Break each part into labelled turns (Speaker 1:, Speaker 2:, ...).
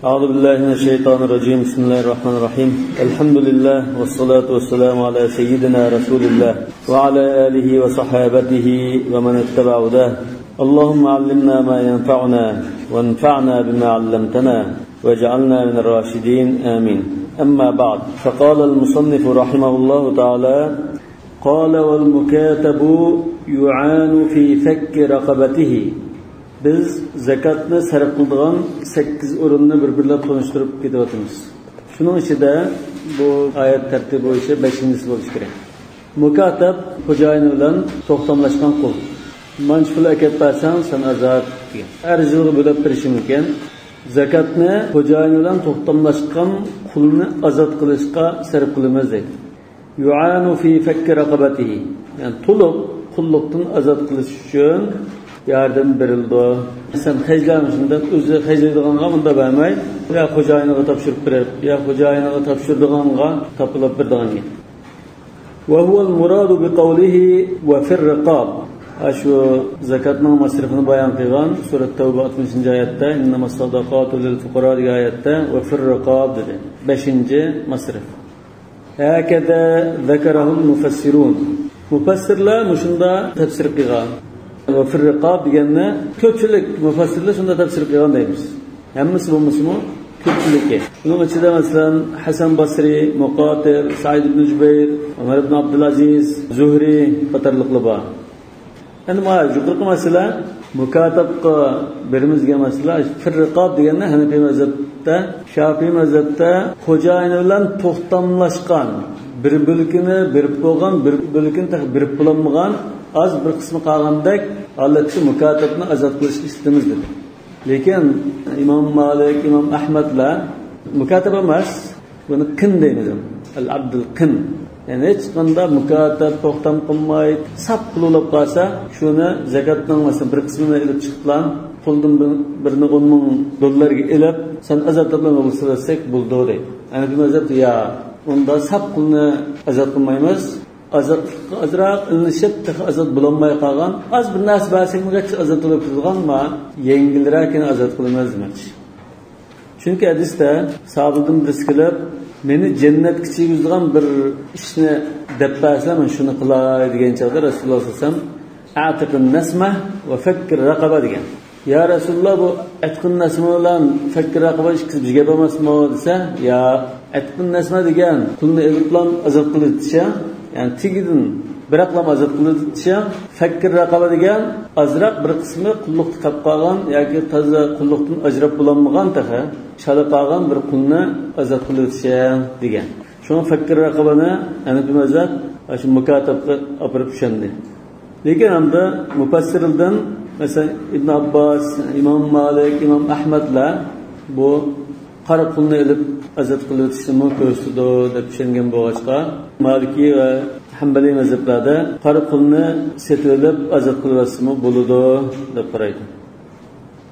Speaker 1: أعوذ بالله من الشيطان الرجيم. بسم الله الرحمن الرحيم. الحمد لله والصلاة والسلام على سيدنا رسول الله وعلى آله وصحابته ومن اتبع هداه. اللهم علمنا ما ينفعنا وانفعنا بما علمتنا واجعلنا من الراشدين، آمين. أما بعد، فقال المصنف رحمه الله تعالى: قال والمكاتب يعان في فك رقبته. Biz zakatni sarf qiladigan 8 o'rinni bir-birlab tanishtirib ketyapmiz. Shuning ichida bu oyat tartibi bo'yicha 5-inchisi bo'lishi kerak. Mukatab xo'jayini bilan to'xtamlashgan qul. Manch pul akab bersan, sen azod degan. Har yilga bo'lib berishi mumkin. Zakatni xo'jayini bilan to'xtamlashgan qulni azod qilishga sarf qilamiz deydi. Yu'anu fi fakki raqabatihi. Ya'ni to'liq qulluqdan azod qilish uchun yardım berildi. Sen hajlamışından o'zi hajlaydiganga bunda bermay, ya xo'jayiniga topshirib berib, ya xo'jayiniga topshirdiganga topilib berdiganga. Va huwa al-muradu biqawlihi wa fir riqab. Shu zakatning masrafini bayon qilgan sura Tavba 60-oyatda innamas sadaqatu lil fuqara degan oyatda va fir riqab dedi. 5-masraf. Hakada zakarahu al-mufassirun. Mufassirlar mushunda tafsir qilgan. Va fir riqab deganni ko'pchilik mufassirlar shunda tafsir qilgan deymiz. Hammasi bo'lmasimi ko'pchiligi. Buning ichida masalan Hasan Basri, Muqatil, Said ibn Jubayr, Umar ibn Abdulaziz, Zuhri qatorliqlar bor. Endi mana yuqorqi masala mukatabga birimizga masala fir riqab deganni Hanafiy mazhabda, Shofiy mazhabda xo'jayini bilan to'xtamlashgan, bir bo'lkini berib qo'ygan, bir bo'lkini berib bo'lmagan az bir qismi qolgandek holatda mukatabni azod qilishni istaymiz dedi. Lekin Imom Malik, Imom Ahmadlar mukatab emas, buni qin deymiz. Al-abdul qin. Ya'ni hech qanday mukatab to'xtam qilmay, sap pul bo'lib qolsa, shuni zakatning masalan bir qismini ilib chiqib, puldan birini 10 ming dollarga ilib, sen azod bilan bo'lsa desak bo'ldi deydi. Ana bu mazhab ya unda sap pulni azod qilmaymiz. Azodlikqa ozroq ilinishib azod bo'lolmay qolgan oz bir narsa bersak azod bo'lib ketadigan ma yengilroqini azod qilamiz demoqchi. Chunki hadisda sahobadan birisi kelib meni jannatga kirgizadigan bir ishni deb bersa men shuni qilay degan chog'da Rasululloh sollallohu alayhi vasallam atiqin nasma va fakkir raqaba degan. Ya Rasululloh, bu atqin nasma bilan fakkir raqaba ikkisi bizga bo'lmasmi desa, ya atqin nasma degan qulni ilib bilan azod qilib ya'ni tegidan biroqlam azod qilib, fakkir raqaba degan ozroq bir qismi qulluqda qolib qolgan yoki toza qulluqdan ajrab bo'lolmagan taxa chala qolgan bir qulni azod qilib degan. Shuni fakkir raqabani Hanafiy mazhab shu mukatabga olib tushundi. Lekin hamda mufassirdan masalan Ibn Abbos, Imom Malik, Imom Ahmadlar bu qora qulni ilib azod qilib o'tishni ko'rsatdi deb tushungan bo'lg'achqa Maliki va Hanbali mazhablarda qora qulni setib olib azod qilib o'tishmi bo'ladi deb qaraydi.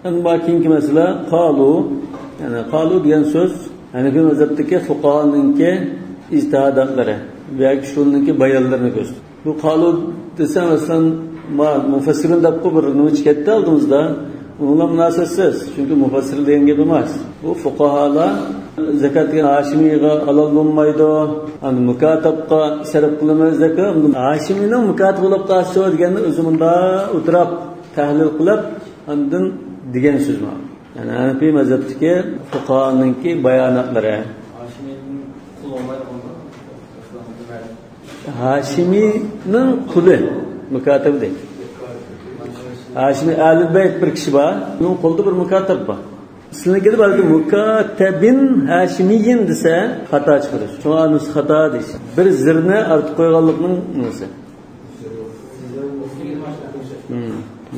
Speaker 1: Endi keyingi masala qalu, ya'ni qalu degan so'z Hanafiy mazhabdagi fuqaroninki ijtihodatlari yoki shuningki bayonlarini ko'rsatadi. Bu qalu desa masalan mufassirun deb bir nima ketdi oldimizda. Ununla munosabatsiz, chunki mufassir degan gap emas. Bu fuqarolar zakat degan Hashimiyga halol bo'lmaydi, ani mukatabga sarf qilamiz deb, Hashimiyning mukatab bo'lib qolsa deganni o'zi bunda o'tirib tahlil qilib, andin degan so'z bu. Ya'ni Hanafiy mazhabdagi fuqaroninki bayonotlari.
Speaker 2: Hashimiyning quli bo'lmaydi.
Speaker 1: Hashimiyning quli mukatab deydi. Hashimi Ahlul Bayt bir kishi bor, uning qo'lida bir mukatab bor. Siznikida balki mukatabin Hashimiyin desa xato chiqadi. Shunga nus xato deyish. Bir zirni ortib qo'yganlikning nisi.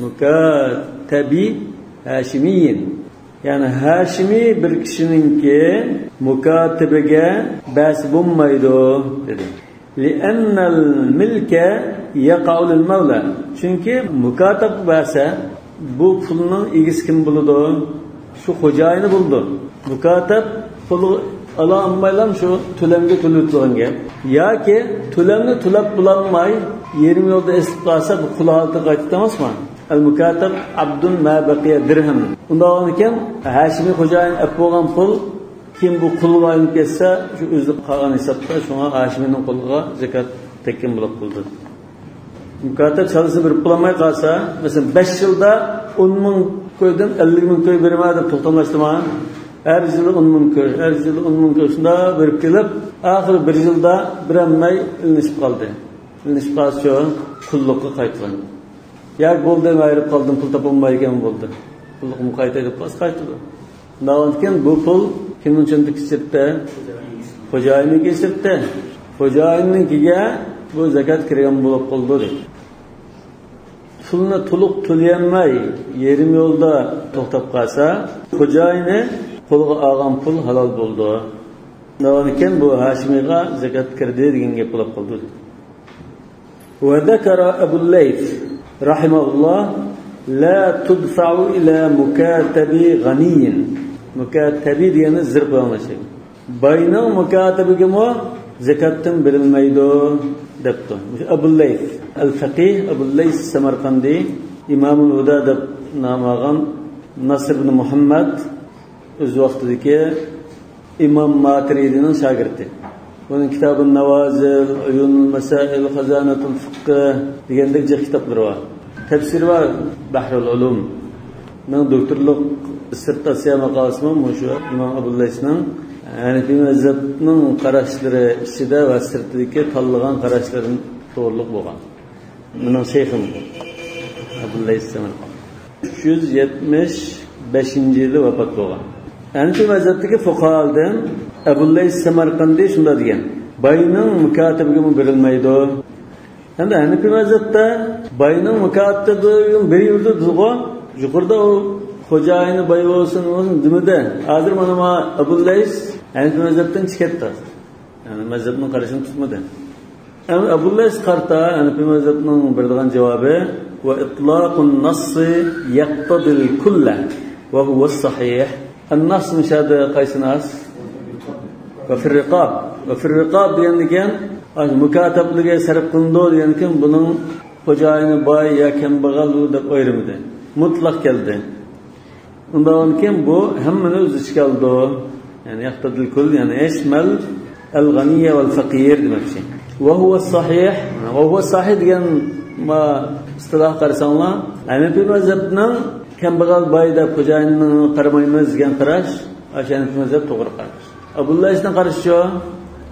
Speaker 1: Mukatabi Hashimiyin. Ya'ni Hashimi bir kishininki mukatabiga bas bo'lmaydi dedi. لأن الملك يقع للمولى. Chunki mukatab bersa bu pulning egasi kim bo'ladi? Shu xo'jayini bo'ldi. Mukatab puli ola olmaylam shu to'lamga to'layotgan gap. Yoki to'lamni to'lab bo'lolmay yarim yo'lda esib qolsa bu qul holatiga qaytib emasmi? المكاتب عبد ما بقي درهم. Undan keyin Hashimiy xo'jayin olib bo'lgan pul kim bu qulga aylanib ketsa, shu o'zi qolgan hisobda shunga Hashimiyning qo'liga zakat tekkin bo'lib qoldi. Mukatab chalisini berib qolmay qolsa, masalan 5 yilda 10 ming ko'ydan 50 ming ko'y beraman deb to'xtamlashdimi? Har yili 10 ming ko'y, har yili 10 ming ko'y shunda berib kelib, oxiri bir yilda berolmay ilinishib qoldi. Ilinishib qolsa, qulluqqa qaytgan. Yak bo'ldi, ayirib qoldim, pul topolmay ekan bo'ldi. Qulluqim qaytay deb qolsa qaytdi. Undan keyin bu pul kimning cho'ntagiga tushibdi? Xo'jayiniga tushibdi. Xo'jayinnikiga bu zakat kirgan bo'lib qoldi dedi. Pulni to'liq to'layolmay yarim yo'lda to'xtab qolsa, xo'jayini qo'lga olgan pul halol bo'ldi. Undan keyin bu Hashimiyga zakat kirdi degan gap bo'lib qoldi. Va zakara Abu Layth rahimahulloh la tudfa'u ila mukatabi g'aniyin. Mukatabi degani zirq qo'yiladi. Bayning mukatabiga zakatdan berilmaydi debdi. Abu Layth al-Faqih Abu Layth Samarqandi Imomul Huda deb nom olgan Nasr ibn Muhammad o'z vaqtidagi Imom Maturidiyning shogirdi. Uning kitobi Nawazil, Uyunul Masail, Xazanatul Fiqh degandek jiq kitoblari bor. Tafsiri bor Bahrul Ulum. Mening doktorlik dissertatsiya maqolasimi shu Imom Abu Laythning Hanafiy mazhabning qarashlari ichida va sirtidagi tanlagan qarashlarini to'g'riliq bo'lgan. Mening shayxim Abu Layth Samarqand. 375-yilda vafot bo'lgan. Hanafiy mazhabdagi fuqarodan Abu Layth Samarqandiy shunda degan: bayning mukotibiga berilmaydi. Endi Hanafiy mazhabda bayning mukotibiga berildi deg'o, yuqorida u xo'jayini boy bo'lsin, bo'lsin demadi. Hozir mana Abu Layth Hanafiy mazhabdan chiqdi. Ya'ni mazhabning qarashini tutmadi. Ama Abu Layth qarta Hanafiy mazhabning beradigan javobi va itlaqun nass yaqtadil kulla va huwa as-sahih. An-nass mishada qaysi nas? Va fi riqab. Va fi riqab degan mukatabliga sarf qilindi degan ekan, buning xo'jayini boy yo kambag'al deb ayirmadi. Mutlaq keldi. Undan keyin bu hammani o'z ichiga oldi. Ya'ni yaqtadil kull, ya'ni yashmal al-g'aniy wal faqir demoqchi. Va huwa as-sahih, va huwa as-sahih degan ma istiloh qarasanglar, Hanafiy mazhabning kambag'al boy deb xo'jayinni qaramaymiz degan qarash, Hanafiy mazhab to'g'ri qarash. Abu Laythning qarashi shu,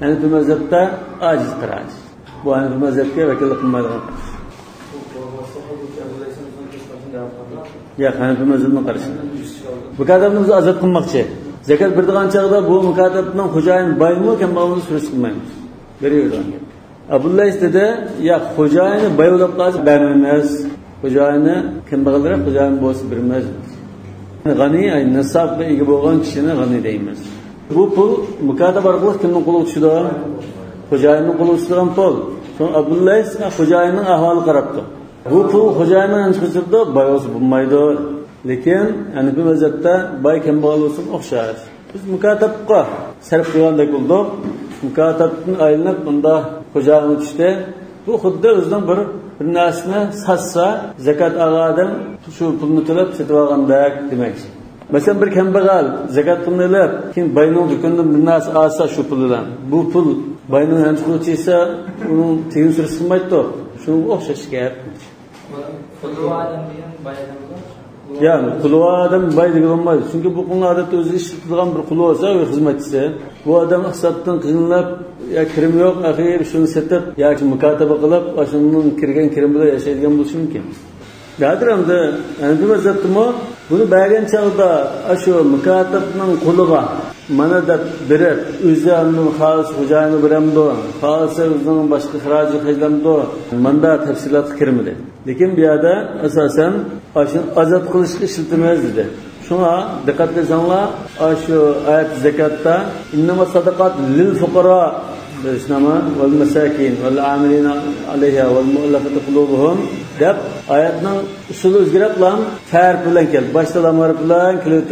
Speaker 1: Hanafiy mazhabda ajiz qarash. Bu Hanafiy mazhabga vakillik qilmaydigan qarash. Yo'q, Hanafiy mazhabning qarashi. Mukotabni biz ozod qilmoqchi. Zakat beradigan chog'da bu mukotabning xo'jayin boymi, kambag'almi surishtirmaymiz qilmaymiz. Beravergan. Abu Layth dedi, yo'q, xo'jayini boy bo'lib qolsa bermaymiz. Xo'jayini kambag'alroq xo'jayin bo'lsa bermaymiz. G'ani, nisobga ega bo'lgan kishini g'ani deymiz. Bu pul mukotab orqali kimning qo'liga tushdi? Xo'jayinning qo'liga tushadigan pul. So'ng Abu Layth xo'jayinning ahvoli qarabdi. Bu pul xo'jayinning chiqishida boy bo'lsa bo'lmaydi. Lekin Hanafiy mazhabda boy kambag'al bo'lsin o'xshash. Biz mukotabga sarf qilgandek bo'ldik. Mukotabdan aylanib bunda xo'jayinga tushdi. Bu xuddi o'zining bir narsani satsa, zakat olgan shu pulni to'lab sotib olgandek demakchi. Masalan, bir kambag'al zakat pulini olib, keyin boyning do'konidan bir narsa olsa shu pul bilan, bu pul boyning qo'liga tushsa, uning tegin surishtirmaydi qilmaydi. Shunga o'xshash gap. Yani quli odam boy degan bo'lmaydi. Chunki bu pulni odatda o'zi ishlatilgan bir quli bo'lsa, u xizmatchisi. Bu odam hisobdan qiynalib, ya kirim yo'q, axir shuni sotib yoki mukotaba qilib, shundan kirgan kirim bilan yashaydigan bo'lishi mumkin. Hozir endi Hanafiy mazhabdimi buni bergan chog'da shu mukotabning qo'liga mana deb berib, o'zi xolis xo'jayini beramdi, xohlasa o'zining boshqa xiraji qiladi, manda tafsilotga kirmadi. Lekin bu yerda asosan shuni ozod qilishga ishlatamiz dedi. Shunga diqqat qilsanglar, shu oyat zakotda innama sadaqat lil fuqaro val masakin val amilina alayha val muallafati qulubuhum deb oyatning usuli o'zgarib lan tarif bilan keldi. Boshda lam harfi bilan kelib,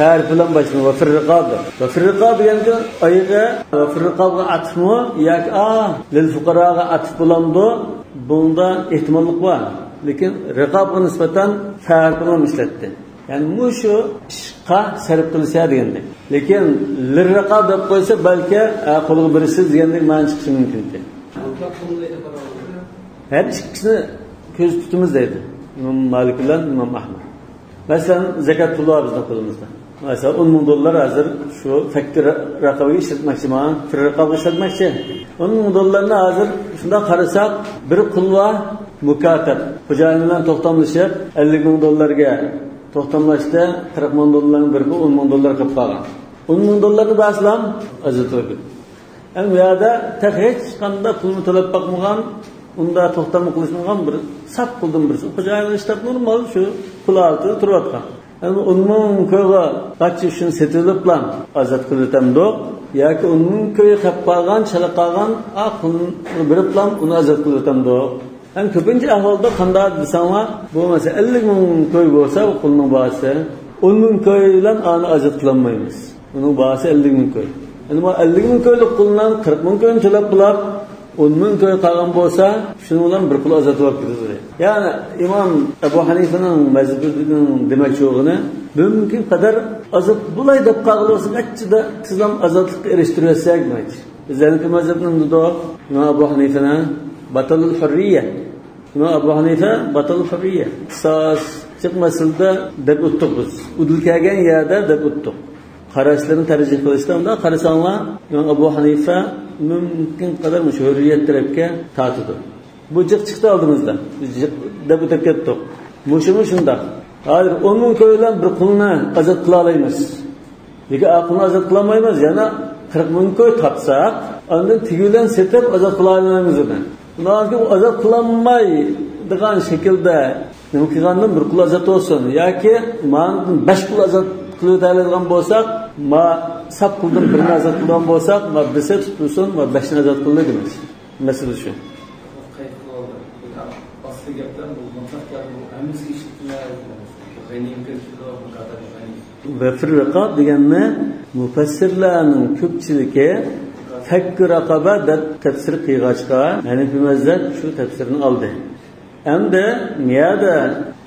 Speaker 1: tarif bilan boshlanadi. Va firriqob. Va firriqob deganda oyga va firriqobga atfmi yoki a lil fuqaroga atf bo'landi. Bunda ehtimollik bor. Lekin riqobga nisbatan farqini ishlatdi. Ya'ni mushu ishqa sarf qilsa degandek. Lekin lirriqob deb qo'ysa balki qo'lga birisiz degandek ma'no chiqishi mumkin. Har ikkisini ko'z tutamiz deydi İmom Malik bilan İmom Ahmad. Masalan, zakat puli bor bizning qo'limizda. Masalan, 10 ming dollar hozir shu faktor raqamiga ishlatmoqchiman, fir raqamga ishlatmoqchi. 10 ming dollarni hozir shundoq qarasak, bir qul bor mukotab, xo'jayin bilan to'xtamlashib 50 ming dollarga to'xtamlashdi, 40 ming dollarning bir 10 ming dollar qilib qolgan. 10 ming dollarni baslam azat qildi. Endi bu yerda hech qanday pulni to'lab boqmagan, unda to'xtam qilishmagan bir sap quldan birisi. Xo'jayin ishlab normal shu pul oldi turayotgan. Endi 10 ming ko'yga qachi shuni setilib lan azat qilib yoki 10 ming ko'y qilib qolgan, chala qolgan, a pulni berib lan uni azat qilib. Endi ko'pincha ahvolda qanday desanglar, bu masalan 50 ming ko'y bo'lsa, bu qulning bahasi 10 ming ko'y bilan ani azat qilolmaymiz. Uning bahasi 50 ming ko'y. Endi bu 50 ming ko'ylik quldan 40 ming ko'yni to'lab qilib 10 ming ko'y qolgan bo'lsa, shuni bilan bir qul azat bo'lib ketadi. Ya'ni Imom Abu Hanifaning mazhabining demakchi o'g'ini mumkin qadar azat bulay deb qolsa, qachida tizlam azatlikka erishtirsak demakchi. Bizlarning mazhabning dedi Imom Abu Hanifaning batalul hurriya. İmam Abu Hanifa batalul hurriya. Qisas chiqmasilda deb o'tdik biz. Udil kelgan yerda deb o'tdik. Qarashlarni tarjih qilishda unda qarasanglar, İmam Abu Hanifa mumkin qadar hurriyat tarafga tortidi. Bu jiq chiqdi oldimizda. Biz jiq deb o'tib ketdik. Mushumi shundoq. Hozir 10 ming ko'y bilan bir qulni azat qila olamiz. Lekin aqlni azat qila olmaymiz. Yana 40 ming ko'y topsak, undan tigi bilan setib azat qila olmaymiz uni. Undan keyin azat qilolmay degan shaklda nima qilgandan bir qul azat olsin yoki mandan 5 qul azat qilib oladigan bo'lsak, ma sap quldan birini azat qilgan bo'lsak, ma birsi tutulsin, ma 5ni azat qildi demak. Masala shu. Va firriqob deganni mufassirlarning ko'pchiligi fakk raqaba deb tafsir qilg'achqa Hanifi mazhab shu tafsirni oldi. Endi niyada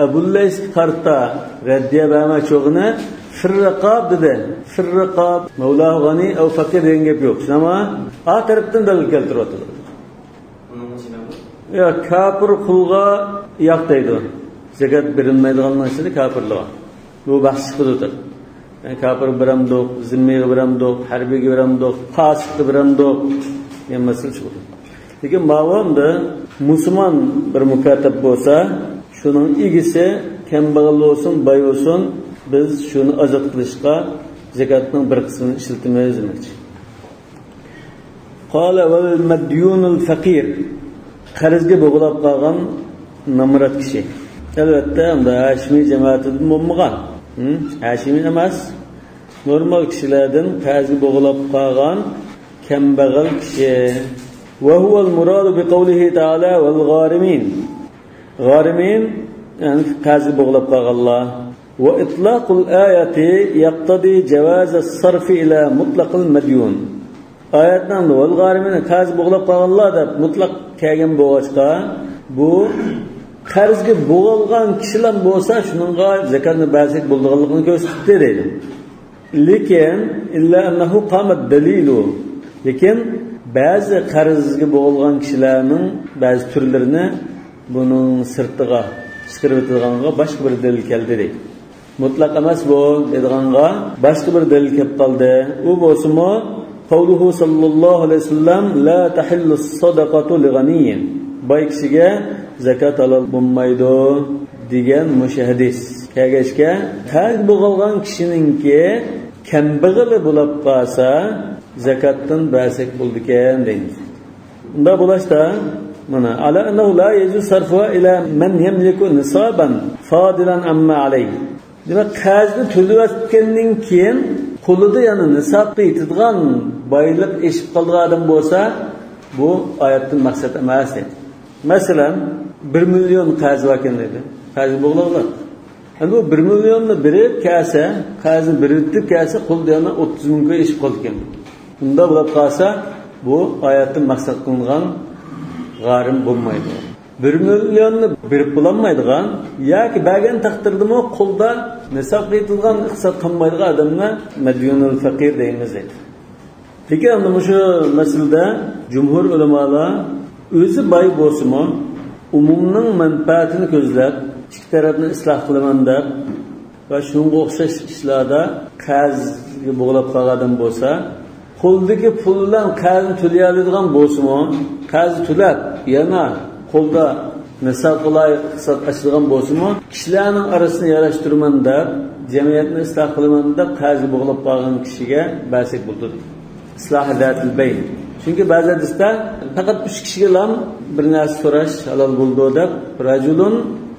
Speaker 1: Abullays qarta raddiya bermoqchig'ini firriqob dedi. Firriqob Mavlahu g'ani av faqir degan gap yo'q. Shunama a tarafdan dalil keltiryapti. Ya kafir qulga yo'q deydi. Zakat berilmaydigan narsada kafirlar. Bu bahs chiqadi. Yani kafir biramdiq, zimmiyga biramdiq, harbiyga biramdiq, fosiqga biramdiq degan masala chiqadi. Lekin mavomda musulmon bir mukotab bo'lsa, shuning egisi kambag'al bo'lsin, boy bo'lsin, biz shuni azot qilishga zakotning bir qismini ishlatamiz demakchi. Qala val madyunul faqir, qarzga bo'g'ilib qolgan namrat kishi. Albatta, unda Hashimiy jamoatidan bo'lmagan. Hashimiy emas, normal kishilardan qarzga bo'g'ilib qolgan kambag'al kishi. Va huval muradu bi qawlihi ta'ala val g'arimin. G'arimin ya'ni qarzga bo'g'ilib qolganlar. Va itlaqul ayati yaqtadi jawaz as-sarf ila mutlaqil madyun. Oyatdan val g'arimin qarz bo'g'ilib qolganlar deb mutlaq kelgan bo'lg'achqa, bu qarzga bo'g'ilgan kishilar bo'lsa, shuningga zakotni bersak bo'lganligini ko'rsatdi deydi. Lekin illa annahu qamat dalilu. Lekin ba'zi qarzga bo'g'ilgan kishilarning ba'zi turlarini buning sirtiga chiqarib o'tilganga boshqa bir dalil keldi deydi. Mutlaq emas bu dediganga boshqa bir dalil kelib qoldi. U bo'lsa-mu qavluhu sallallohu alayhi vasallam la tahillu sadaqatu li g'aniyyin. Boy kishiga zakat halol bo'lmaydi degan mushu hadis kelgachga qarz bo'g'ilgan kishininki kambag'ali bo'lib qolsa zakotdan bersak bo'ldi ekan deymiz. Unda bo'lashda mana ala annahu la yajuz sarfuha ila man yamliku nisaban fadilan amma alayhi. Demak, qarzni to'layotgandan keyin qo'lida yana nisobga yetadigan boylik eshib qolgan odam bo'lsa, bu oyatning maqsadi emas edi. Masalan, 1 million qarz bor ekan dedi. Qarz bo'g'liq. Endi bu 1 millionni berib kelsa, qarzni berib kelsa, qo'lda yana 30 mingga eshib qoldi ekan. Unda bo'lib qolsa, bu oyatning maqsad qilingan g'arim bo'lmaydi. 1 milyonni berib bo'lolmaydigan yoki bergan taqdirdami qo'lda nisobga yetadigan iqtisod qilmaydigan odamni madyunul faqir deymiz deydi. Lekin endi shu masalada jumhur ulamolar o'zi boy bo'lsinmi umumning manfaatini ko'zlab ikki tarafni isloh qilaman deb va shunga o'xshash ishlarda qarzga bog'lab qolgan odam bo'lsa, qo'ldagi pul bilan qarzni to'lay oladigan bo'lsinmi, qarzni to'lab yana qo'lda nisobga loyiq iqtisod ochadigan bo'lsinmi, kishilarning orasini yarashtirman deb, jamiyatni isloh qilaman deb qarzga bog'lab qolgan kishiga bersak bo'ladi. Isloh zatil bayn. Chunki ba'zi hadisda faqat 3 kishiga ham bir narsa so'rash halol bo'ldi deb rajulun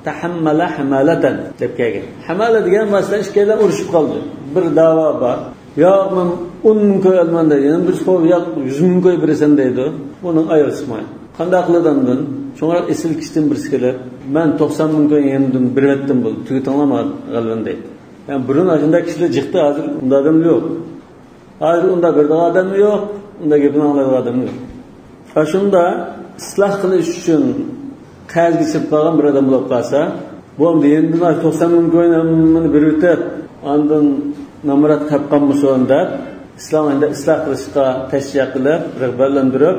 Speaker 1: tahammala hamalatan deb kelgan. Hamala degan masalan ikkalar urushib qoldi. Bir da'vo bor. Yo'q, men 10 ming ko'y olman deydi. Yana bir qo'y, yo'q 100 ming ko'y berasan deydi. Buning oyog'i chiqmaydi. Qanday qiladi undan? So'ngra esil kishidan birisi kelib, men 90 ming ko'y yedim, bervatdim bo'ldi. Tugatinglamadi g'alvan deydi. Yani burun shunday kishilar chiqdi, hozir unda odam yo'q. Hozir unda bir odam yo'q, unda gapini anglaydigan odam yo'q. Va shunda isloh qilish uchun qarzga chiqib qolgan bir odam bo'lib qolsa, bu endi 90 ming ko'yni berib o'tib, ondan namurat topganmisan deb islom endi isloh qilishga tavsiya qilib, rag'batlantirib,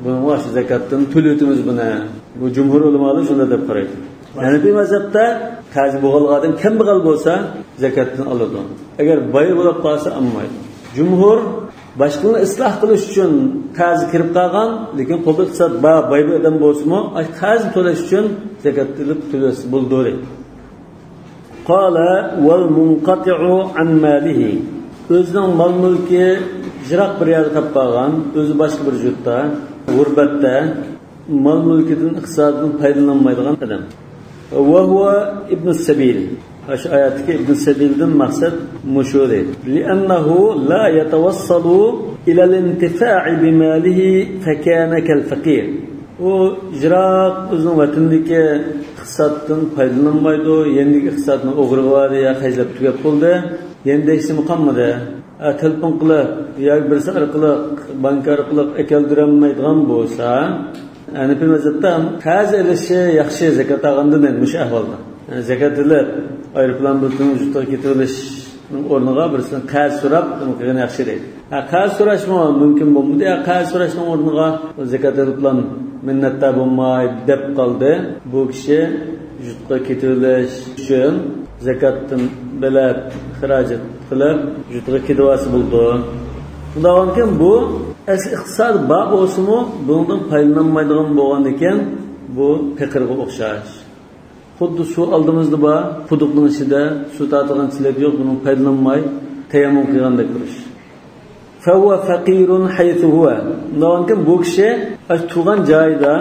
Speaker 1: buni shu zakotdan to'layotimiz buni. Bu jumhur ulamolar shunday deb qaraydi. Hanafiy mazhabda qarz bo'lgan odam kambag'al bo'lsa zakotdan oladi. Agar boy bo'lib qolsa olmaydi. Jumhur boshqani isloh qilish uchun qarz kirib qolgan, lekin qo'lda iqtisod bor boy bir odam bo'lsa-mu, qarz to'lash uchun zakot ilib to'lasa bo'ldi. Qala wal munqati'u an malihi. O'zining mol mulki jiroq bir yerda qolib qolgan, o'zi boshqa bir yurtda, g'urbatda mol mulkidan iqtisoddan foydalanmaydigan odam. Va huwa ibn sabil. Shu oyatdagi ibn sabildan maqsad mushu deydi. Li'annahu la yatawassalu ila al-intifa'i bimalihi fakana kal-faqir. U jiroq o'zining vatanidagi iqtisoddan foydalanmaydi, yendigi iqtisodni o'g'irladi yo hajlab tugab bo'ldi. Endi hech nima qolmadi. Telefon qilib yoki birisi orqali bank orqali akeldirolmaydigan bo'lsa, Hanafiy mazhabda qarz ilishi yaxshi zakot olgandan endi shu ahvolda. Zakot ilib aeroplan butun yurtga ketirishning o'rniga birisidan qarz so'rab uni qilgan yaxshi deydi. Qarz so'rashmi mumkin bo'lmadi, qarz so'rashning o'rniga zakot ilib bilan minnatdor bo'lmay deb qoldi. Bu kishi yurtga ketirilish uchun zakotdan bilib xarajat qilib yurtga ketyapsi bo'ldi. Undan keyin bu asl iqtisod bor bo'lsa-mu, bundan foydalanmaydigan bo'lgan ekan, bu faqirga o'xshash. Xuddi suv oldimizda bor, quduqning ichida suv tortadigan chelak yo'q, bundan foydalanmay tayammum qilgandek turish. Fahuva faqirun haythu huwa. Undan keyin bu kishi tug'an joyida,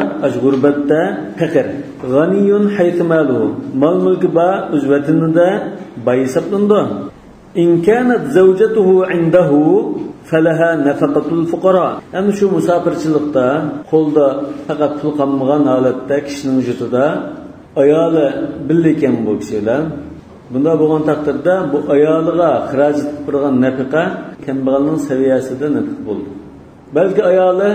Speaker 1: g'urbatda faqir. G'aniyun haythu maluhu. Mol mulki bor, o'z vatanida boy hisoblanadi. In kanat zawjatuhu indahu falaha nafaqatul fuqara. Endi shu musofirchilikda qo'lda faqat pul qolmagan holatda kishining vujudida ayoli birga ekan bu kishi bilan. Bunda bo'lgan taqdirda bu ayoliga xarajat qilib turgan nafaqa kambag'alning saviyasida nafaqa bo'ldi. Balki ayoli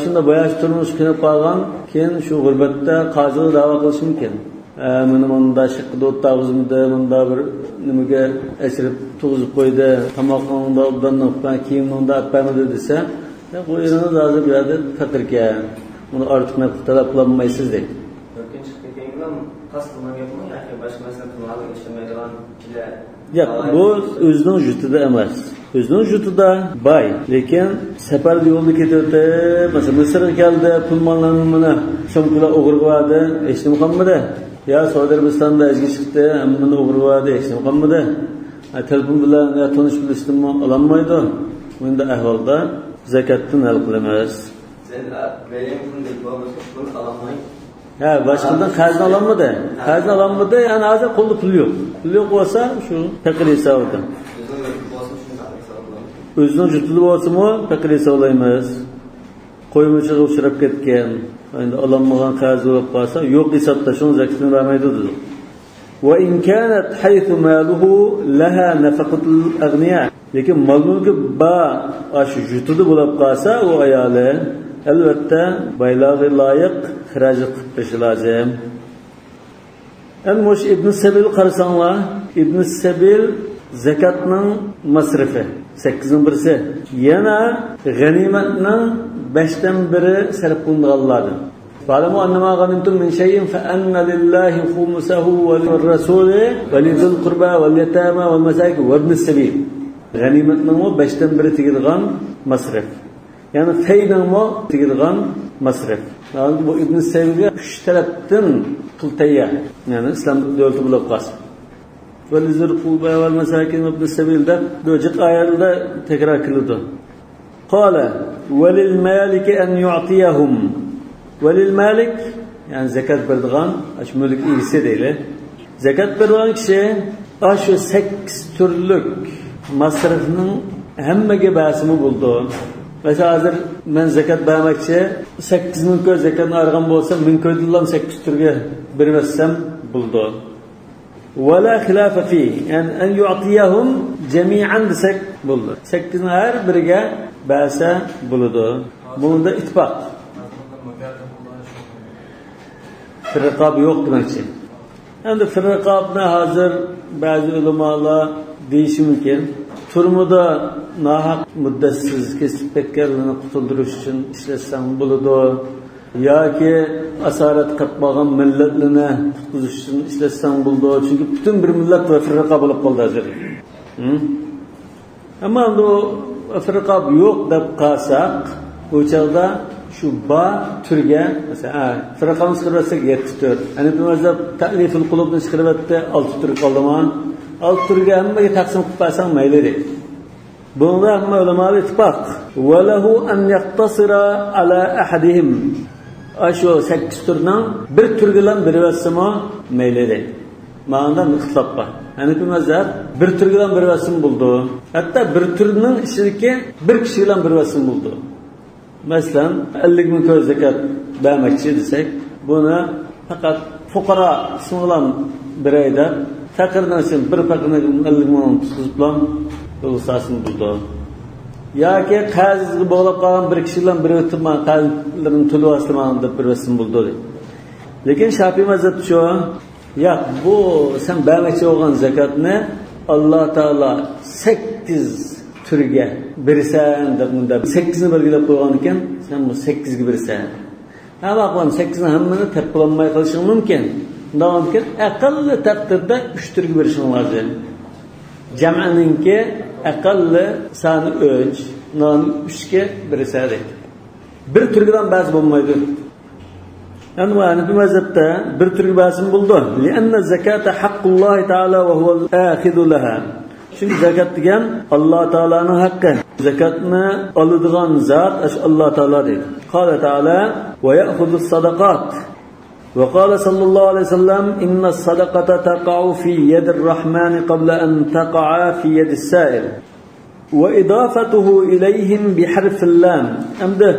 Speaker 1: shunda boyash turmush qilib qolgan, keyin shu g'urbatda qoziga da'vo qilishi mumkin. Meni bunda shiqqida o'ttag'izmidi, bunda bir nimaga achirib tug'izib qo'ydi, tomoqni obdan kiyimni unda olib desa, bu erini hozir bu yerda faqirkan, uni ortiq nafaqa talab qilolmaysiz deydi. Yo'q, bu o'zining yurtida emas. O'zining yurtida boy, lekin safar yo'lda ketayotib, masalan, Misrga keldi, pul mollarni so'mkalar o'g'irladi, hech nima qolmadi. Ya Saudiya Arabistonda hajga chiqdi, hammani o'g'irladi, hech nima qolmadi. Telefon bilan yo tanish bilishdanmi ololmaydi. Bunda ahvolda zakotdan hal qilamiz. Ha, boshqadan qarzni ololmadi. Qarzni ololmadi, ya'ni hozir qo'lda pul yo'q. Pul yo'q bo'lsa, shu faqir hisobida. O'zining yurtida bo'lsa-mu, faqir hisoblaymiz. Qo'ymuchiga uchrab ketgan, endi ololmagan qarz bo'lib qolsa, yo'q hisobda shuni zakotini bermaydi dedi. Va in kanat haythu maluhu laha nafaqatul aghniya. Lekin mol mulki ba shu yurtida bo'lib qolsa, u ayoli albatta boylarga loyiq xarajat qilib berishi lozim. Endi mush Ibn Sabil qarasanglar, Ibn Sabil zakatning masrifi 8ning birisi, yana g'animatning 5dan biri sarf qilinganlardan. فاعلموا أن ما غنمتم من شيء فأن لله خمسه وللرسول ولذي القربى واليتامى والمساكين وابن السبيل. G'animatning 5dan biri tegadigan masrif. Ya'ni faydanmi tegadigan masrif. Yani bu Ibn Sabilga 3 tarafdan pul tayyor. Ya'ni islom davlati bo'lib qolsin. ولذي القربى والمساكين وابن السبيل deb bu jiq oyatda takror qildi. قال وللمالك أن يعطيهم. وللمالك yani zakat berdigan aş mülk egisi deyli. Zakat berdigan kishi shu 8 turlik masrafning hammaga basimi bo'ldi. Mesela hozir men zakat bermoqchi 8000 ko'y zakatni arg'an bo'lsa 1000 ko'ydan 8 turga bermasam bo'ldi. ولا خلاف فيه yani en yu'tiyahum jami'an desak bo'ldi. 8 ning har biriga basa bo'ladi. Bunda ittifoq. Firqab yo'q demakchi. Endi firqabni hozir ba'zi ulamolar deyishi mumkin. Turmuda nohaq muddatsiz kesib ketganlarni qutuldirish uchun ishlatsang bo'ladi yoki asorat qilib qolgan millatlarni qutqizish uchun ishlatsang bo'ladi. Chunki butun bir millat va firqa bo'lib qoldi hozir. Ammo endi firqab yo'q deb qolsak, u chog'da shu ba turga masalan firqani chiqarsak 7 tur. Hanafi mazhab ta'liful qulubni chiqaryapti 6 tur qoldimi? 6 turga hammaga taqsim qilib qo'ysang mayli deydi. Bunda hamma ulamolar ittifoq. Va lahu an yaqtasira ala ahadihim. Shu 8 turning bir turga berib mayli deydi. Ma'noda ixtilof bor. Hanafi mazhab bir turga berib bo'ldi. Hatto bir turning ichidagi bir kishiga berib bo'ldi. Masalan 50 ming ko'y zakat bermoqchi desak, buni faqat fuqaro qismi bilan beraydi. Faqirning uchun bir faqirni 50 ming tutqizib bilan bo'lsasin bo'ldi. Yoki qarzga bog'lab qolgan bir kishi bilan bir o'tib qarzlarini to'lab olsam deb bersin bo'ldi. Lekin Shafiy mazhab shu, yo'q, bu sen bermoqchi bo'lgan zakatni Alloh taolo 8 turga bersan deb bunda 8 ni belgilab qo'ygan ekan, sen bu 8 ga bersan. Hamma qon 8 ni hammani topolmay qolishing mumkin. Undan keyin aqlli taqdirda 3 turga berishing lozim. Jam'aninki aqlli soni 3, non 3 ga bersa deydi. Bir turgadan ba'zi bo'lmaydi. Yani bu Hanafi mazhabda bir turga ba'zi bo'ldi. Lianna zakata haqqullohi taolo va huval axidu laha. Chunki zakat degan Alloh taoloning haqqi. Zakatni oladigan zot Alloh taolo deydi. Qala taolo va ya'khudhu sadaqat. Va qala sallallohu alayhi vasallam inna sadaqata taqa'u fi yadir rahmani qabla an taqa'a fi yadis sa'il. Va idafatuhu ilayhim bi harfil lam. Endi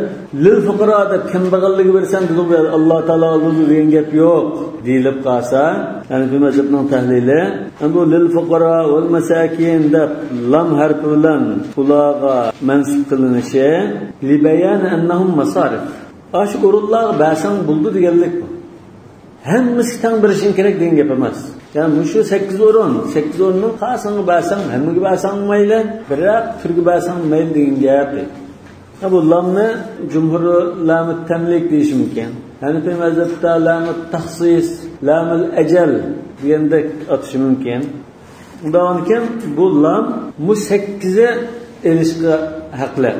Speaker 1: lil fuqaro deb kambag'allarga bersan dedi, Alloh taolo oladi degan gap yo'q deyilib qolsa, ya'ni bu mazhabning tahlili, endi lil fuqaro val masakin deb lam harfi bilan ularga mansub qilinishi li bayan annahum masarif. Ash o'rinlarga basang bo'ldi deganlik bu. Hammasi tang berishing kerak degan gap emas. Yani shu 8 o'rin, 8 o'rinning qaysini basang, hammaga basang mayli, biroq turga basang mayli degan gap. Bu lamni jumhur lamut tamlik deyish mumkin. Hanafi mazhabda lamut taxsis, lamul ajal degandek atishi mumkin. Undan keyin bu lam bu 8 ga erishga haqli.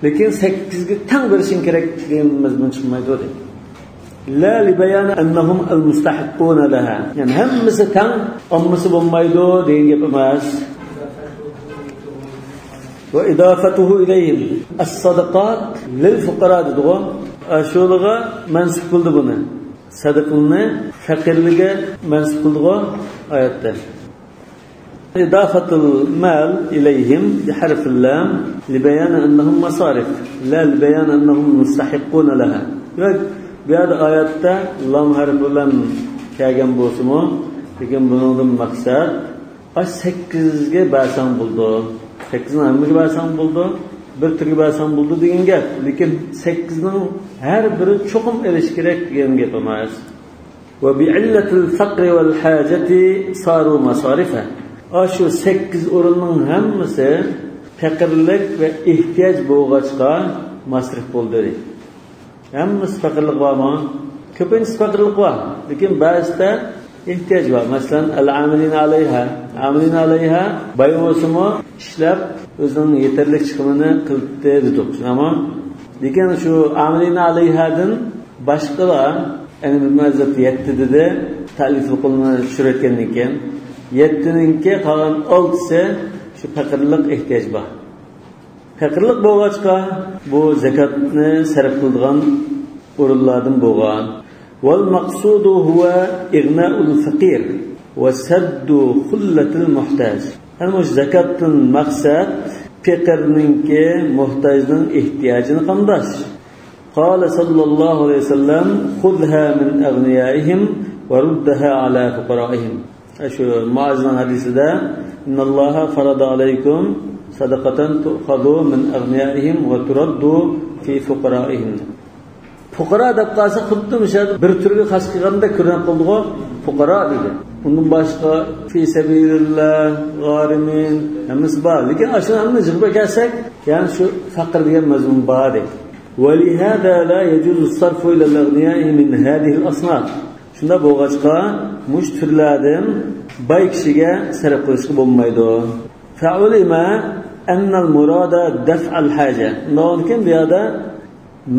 Speaker 1: Lekin 8 ga tang berishing kerak degan mazmun chiqmaydi deydi. لا لبيان أنهم المستحقون لها. Yani hammasi tang, hammasi bo'lmaydi degan gap emas. Va idafatuhu ilayhim as-sadaqat lil fuqara dedi-ku. Shularga mansub qildi buni. Sadaqani faqirlarga mansub qildi-ku oyatda. إضافة المال إليهم بحرف اللام لبيان أنهم مصارف لا لبيان أنهم مستحقون لها. Bu yerda oyatda lam harfi bilan kelgan bo'lsa-mu, lekin buningdan maqsad 8 ga basang bo'ldi. 8 ni hammaga basang bo'ldi. bir turga bersang bo'ldi degan gap. Lekin 8ning har biri cho'qim elish kerak degan gap emas. Va bi'illatil faqri val hajati saru masarifa. Shu 8 o'rinning hammasi faqirlik va ehtiyoj bo'lg'achqa masrif bo'ldi. Hammasi faqirlik bormi? Ko'pincha faqirlik bor, lekin ba'zida ehtiyoj bor. Masalan, al-amilina alayha, amilina alayha boy bo'lsa-mu ishlab o'zining yetarli chiqimini qilibdi dedik. Ammo lekin shu amilina alayhadan boshqalar endi mazat yetti dedi, ta'lif qo'lini tushirayotgandan keyin 7ninki qolgan 6si shu faqirlik ehtiyoj bor. Faqirlik bo'lg'achqa bu zakotni sarf qiladigan o'rinlardan bo'lgan. Wal maqsudu huwa ighna'ul faqir va saddu khullatil muhtaj. Ana shu zakotdan maqsad faqirninki muhtojning ehtiyojini qamdash. Qala sallallohu alayhi vasallam khudha min aghniyaihim va ruddaha ala fuqaraihim. Shu Muazning hadisida innalloha farada alaykum sadaqatan tu'khadhu min aghniyaihim va turaddu fi fuqaraihim. Fuqaro deb qolsa xuddi o'sha bir turga xos qilganda ko'rinib qoldi-ku, fuqaro dedi. Undan boshqa fi sabilillah, g'arimin hammasi bor. Lekin shuni hammani yig'ib kelsak, ya'ni shu faqir degan mazmun bor deydi. Va lihada la yajuzu sarfu ila al-aghniya'i min hadhihi al-asnaf. Shunda bo'lg'achqa mush turlardan boy kishiga sarf qilishga bo'lmaydi. Fa'ulima anna al-murada daf'al haja. Undan bu yerda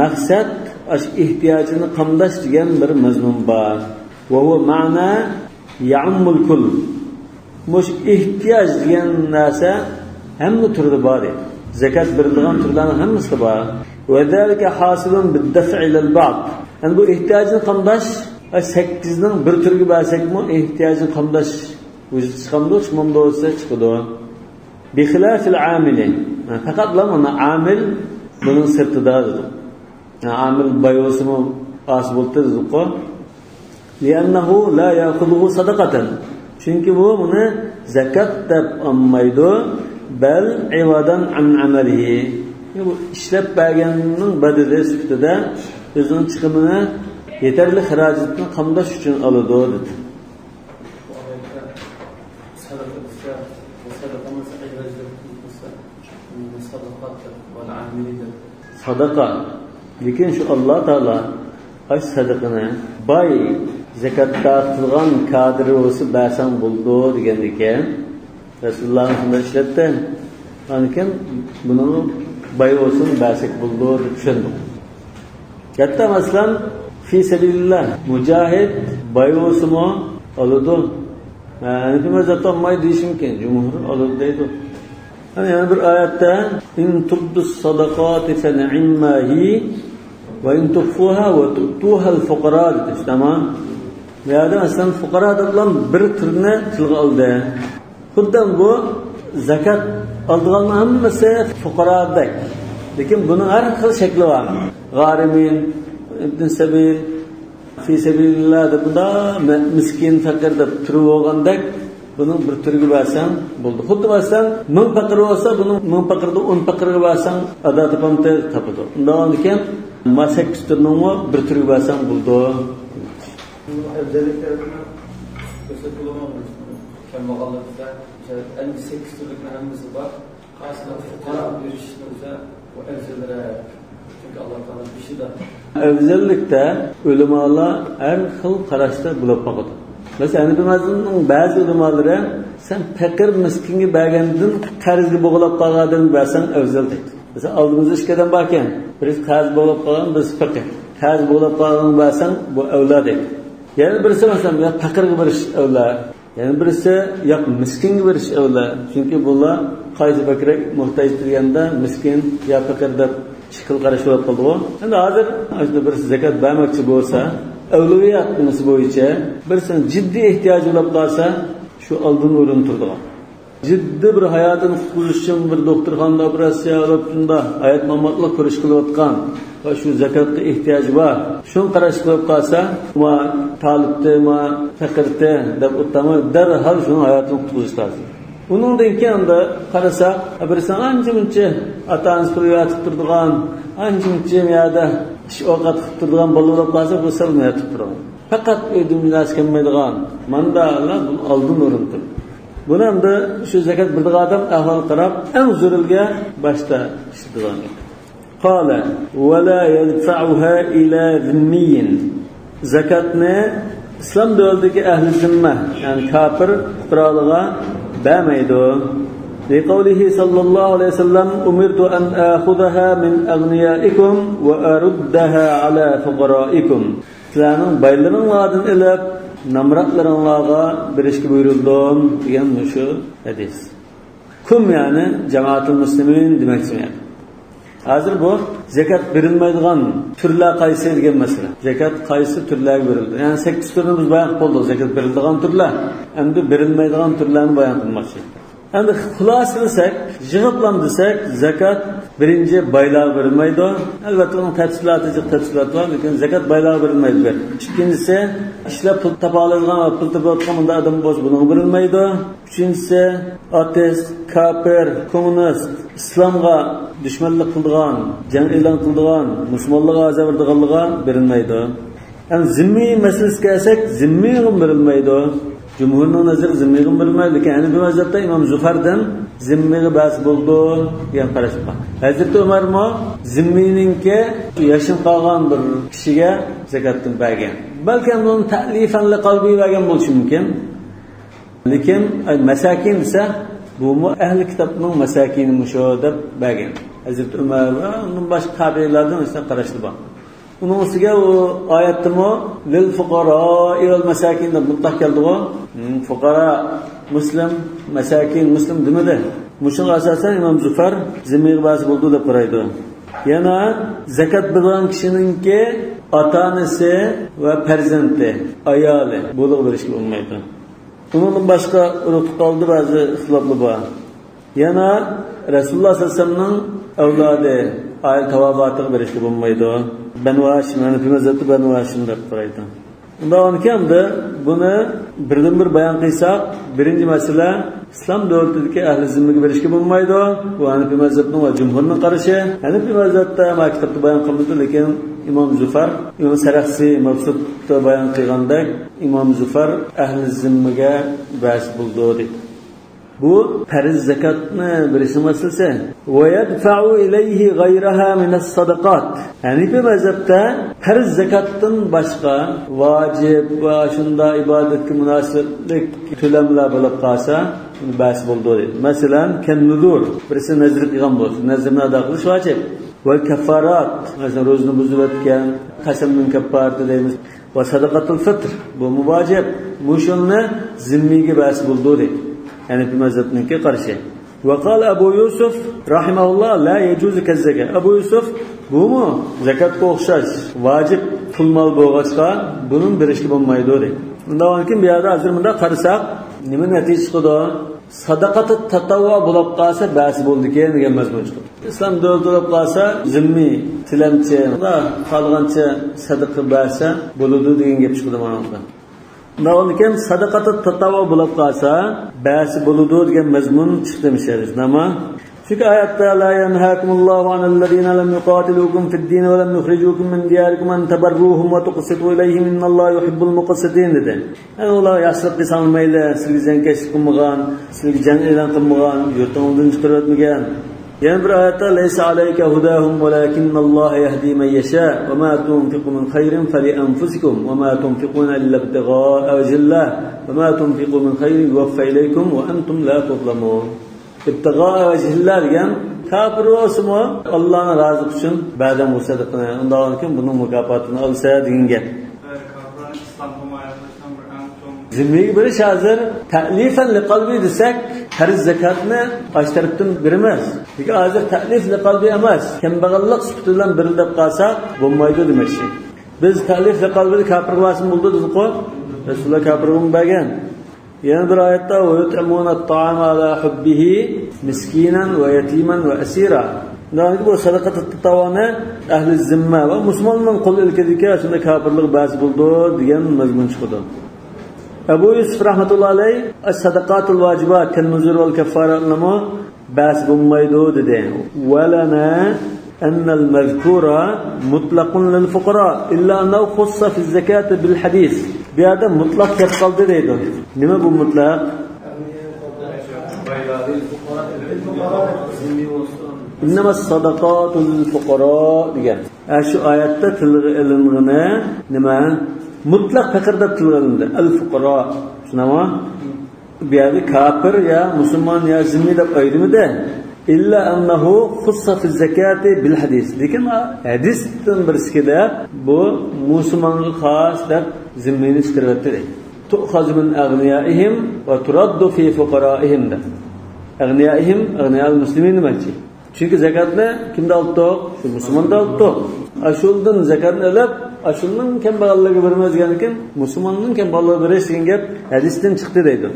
Speaker 1: maqsad ash ehtiyojini qamdash degan bir mazmun bor. Va bu ma'na ya'ummul kull. Mush ehtiyoj degan narsa hamma turda bor. Zakat berilgan turlarning hammasi bor. Va zalika hasilun bid-daf'i lil ba'd. Yani bu ehtiyojini qamdash 8ning bir turga bersakmi ehtiyojini qamdash o'zi chiqamdi, chiqmamdi bo'lsa chiqadi. Bi xilafil amili. Faqat mana amil buning sirtida dedi. Amil boy bo'lsa oz bo'ldi dedi. Li'annahu la ya'khudhu sadaqatan. Chunki bu buni zakat deb olmaydi, bal ivadan an amalihi. Bu ishlab berganning badali sifatida o'zining chiqimini yetarli xarajatni qamdash uchun oladi dedi. Sadaqa. Lekin shu Alloh taolo ay sadaqani boy zakat dağıtılgan kadri olsa bersang bo'ldi degan ekan. Rasululloh shunday ishlatdi. Lekin buni boy olsun bersak bo'ldi deb tushundik. Katta masalan fi sabilillah mujahid boy olsa oladi. Nima zatolmay deyish mumkin, jumhur oladi deydi. Hani yana bir oyatda in tubdus sadaqati fa ni'ma hi va in tukhfuha va tu'tuha al-fuqara dedi. Tamam. Bu yerda masalan fuqaro bilan bir turni tilga oldi. Xuddi bu zakat oldiganning hammasi fuqarodek. Lekin buning har xil shakli bor. G'arimin, ibn sabil, fi sabilillah deb bunda miskin, faqir deb turib olgandek buning bir turiga bersang bo'ldi. Xuddi masalan 1000 faqir bo'lsa, buning 1000 faqirni 10 faqirga bersang ado topamdi topadi. Undan keyin ma 8 turning bir turiga bersang bo'ldi.
Speaker 2: Özelliklerini gösterip kembağallıkta en 8 türlük hammasi bor. Qaysini fuqaro berishni o'zi bu afzalroq. Chunki Alloh taolo beshida
Speaker 1: afzallikda ulamolar har xil qarashda bo'lib qoladi. Masalan, Hanifi ba'zi ulamoları sen faqir miskinga bergandan qarzga bo'g'ilib qolgandan bersang afzal deydi. Masalan, oldimizda ikki odam bor ekan, birisi qarz bo'lib qolgan, birisi faqir. Qarz bo'lib qolgan bersang bu avlo deydi. Yana birisi masalan, yo faqirga berish avlo, yana birisi yo'q miskinga berish avlo. Chunki bular qaysi bakrak muhtoj deganda miskin yo faqir deb ikki xil qarash bo'lib qoldi. Endi hozir birisi zakat bermoqchi bo'lsa, avliyat nimasi bo'yicha birisini jiddiy ehtiyoji bo'lib qolsa, shu oldin o'rin turadigan. Jiddiy bir hayotini qutqizish uchun bir doktorxonada operatsiya olib shunda hayot mamotlik kurash qilayotgan va shu zakotga ehtiyoji bor. Shuni qarash qilib qolsa, ma tolibdi, ma faqirdi deb o'tmay, darhol shuni hayotini qutqizish lozim. Uningdan keyin endi qarasak, birisi ancha muncha ota-onasi pul yotib turadigan, ancha muncha yerda ish ovqat qilib turadigan bola bo'lib qolsa, bu sal yotib turadi. Faqat uyda narsa kelmaydigan mandalar buni oldin o'rin turadi. Buni endi shu zakat beradigan odam ahvol qarab eng zo'rilga boshda ishlaydigan. Qala va la yadfa'uha ila zimmiyin. Zakatni islom davlatidagi ahli zimma, ya'ni kofir fuqaroliga bermaydi. لقوله صلى الله عليه وسلم أمرت أن آخذها من أغنيائكم وأردها على فقرائكم. Sizlarning baylaringlardan ilib namratlaringlarga berishga buyurildim degan shu hadis. Kum ya'ni jamoatul muslimin demakchi. Hozir bu zakat berilmaydigan turlar qaysi degan masala. Zakat qaysi turlarga berildi? Ya'ni 8 turni biz bayon qilib bo'ldik, zakat beriladigan turlar. Endi berilmaydigan turlarni bayon qilmoqchi. Endi xulosa qilsak, yig'iblam desak, zakat birinchi baylar berilmaydi. Albatta uning tafsiloti, jiq tafsiloti bor, lekin zakat baylar berilmaydi bir. Ikkinchisi, ishlab pul topa oladigan va pul topayotgan bunda odam bo'lsa buni berilmaydi. Uchinchisi, ateist, kofir, kommunist, islomga dushmanlik qiladigan, jang e'lon qiladigan, musulmonlarga azob beradiganlarga berilmaydi. Endi zimmiy masalasiga kelsak, zimmiyga berilmaydi. Cumhurning nazari zimmiyga berilmaydi, lekin Hanafi mazhabda Imom Zufardan zimmiyga bas bo'ldi degan qarash bor. Hazrati Umarmo zimmiyninki yashin qolgan bir kishiga zakatni bergan. Balki buni ta'lifan liqalbi bergan bo'lishi mumkin. Lekin masakin desa, bu ahli kitobning masakini mushu deb bergan. Hazrati Umar va undan boshqa tabiiylardan esa qarashli bor. Uning ustiga u oyatdimi lil fuqaro val masakin deb mutlaq keldi-ku. Fuqaro muslim, masakin muslim demadi. Mushunga asosan Imom Zufar zimmiyga bas bo'ldi deb qaraydi. Yana zakat bergan kishininki ota-onasi va farzandi, ayoli bo'lib berishga bo'lmaydi. Undan boshqa urug' qoldi ba'zi ixtiloflar bor. Yana Rasululloh sollallohu alayhi vasallamning avlodi oila tavobotiga berishga bo'lmaydi. Banu Hashim, Hanafi mazhabi Banu Hashim deb qaraydi. Undan keyin buni birdan bir bayon qilsak, birinchi masala islom davlatidagi ahli zimmaga berishga bo'lmaydi. Bu Hanafi mazhabining va jumhurning qarashi. Hanafi mazhabda ma kitobda bayon qilindi, lekin Imom Zufar, Imom Saraxsi mabsutda bayon qilgandek, Imom Zufar ahli zimmaga bas bo'ldi dedi. Bu farz zakatni berish masalasi. Va yadfa'u ilayhi ghayraha min as-sadaqat. Hanafi mazhabda farz zakatdan boshqa vojib va shunda ibodatga munosiblik to'lamlar bo'lib qolsa, uni bas bo'ldi deydi. Masalan, kan-nuzur, birisi nazr qilgan bo'lsa, nazrni ado qilish vojib. Va kaffarat, masalan, ro'zani buzib o'tgan, qasamning kaffarati deymiz. Va sadaqatul fitr, bu muvojib. Mushunni zimmiyga bas bo'ldi deydi. Yani bir mezhebinki karşı. Ve kal Ebu Yusuf rahimahullah la yecuzu kezzeke. Ebu Yusuf bu mu? Zekatga o'xshash vacip pul mal bo'lg'achqa bunun berishga bo'lmaydi dedi. Undan keyin bu yerda hozir bunda qarasak, nima natija chiqadi? Sadaqati tatavvu bo'lib qolsa bas bo'ldi keyin degan mazmun chiqadi. Islom davlati bo'lib qolsa zimmi tilamchi va qolgancha sadaqa bersa bo'ladi degan gap chiqadi mana bunda. Undan keyin sadaqati tatavvu bo'lib qolsa bas bo'ladi degan mazmun chiqdi misol. Nima? Çünkü ayette la yanhakumullahu anellezine lem yuqatilukum fid-din ve lem yukhrijukum min diyarikum en tabarruhum ve tuqsitu ileyhim innallaha yuhibbul muqsitin dedi. Yani ular yaxshilik qilsa mayli, sizga ziyonkashlik qilmagan, sizga jang e'lon qilmagan, yurtingizdan chiqarib o'tmagan. Yana bir oyatda laysa alayka hudahum walakinnallaha yahdi man yasha va ma tunfiqu min khayrin fali anfusikum va ma tunfiquna illa ibtigha'a wajhillah va ma tunfiqu min khayrin yuwaffa ilaykum va antum la tuzlamun. İbtigaa vecihillah degan kafir olsunmu Allah'ın razı için ba'dan bu sadaqani undan keyin bunun mukofotini olsa degan gap. Zimmiga berish hozir ta'lifan liqalbi desak, farz zakatni osh tarafdan beramiz. Lekin hozir ta'lif liqalbi emas, kambag'allik sifati bilan berilib qolsa bo'lmaydi demoqchi. Biz ta'lif liqalbi kafir bo'lsin bo'ldi dedik-ku. Rasululloh kafir bergan. Yana bir oyatda va yut'imuna at-ta'ama ala hubbihi miskinan va yatiman va asira. Demak, bu sadaqat tatavvuni ahli zimma va musulmonning qo'l ilkidagi shunda kofirlik bas bo'ldi degan mazmun chiqadi. Ebu Yusuf rahmetullahi aleyh es-sadakatul vacibat kel-nuzur vel keffaretnemu bas bulmaydı dedi. Ve lena ennel mezkura mutlakun lil fukara illa ennehu hussa fi zekati bil hadis. Bir yerde mutlak kep kaldı dedi. Nime bu mutlak? İnnemâ sadakâtul fukara degan. Şu ayette tilga iling'ini nima? Mutlak fakir deb tilga ilindi. El fukara. Shunami? Bu yerda kafir ya musulmon ya zimmi deb ayrimidi. İlla ennehu hussa fi zekati bil hadis. Lekin hadisdan birisi kelib bu musulmonga xos deb zimmini chiqaryapti. Tu'khazu min agniyaihim va turaddu fi fuqaraihim deb. Agniyaihim, agniyal muslimin demakchi. Çünkü zekatni kimda olibdi? Shu musulmonda olibdi. Ashuldan zekatni olib, ashulning kambag'alligiga bermazgan ekan, musulmonning kambag'alligiga berish degan gap hadisdan chiqdi deydi.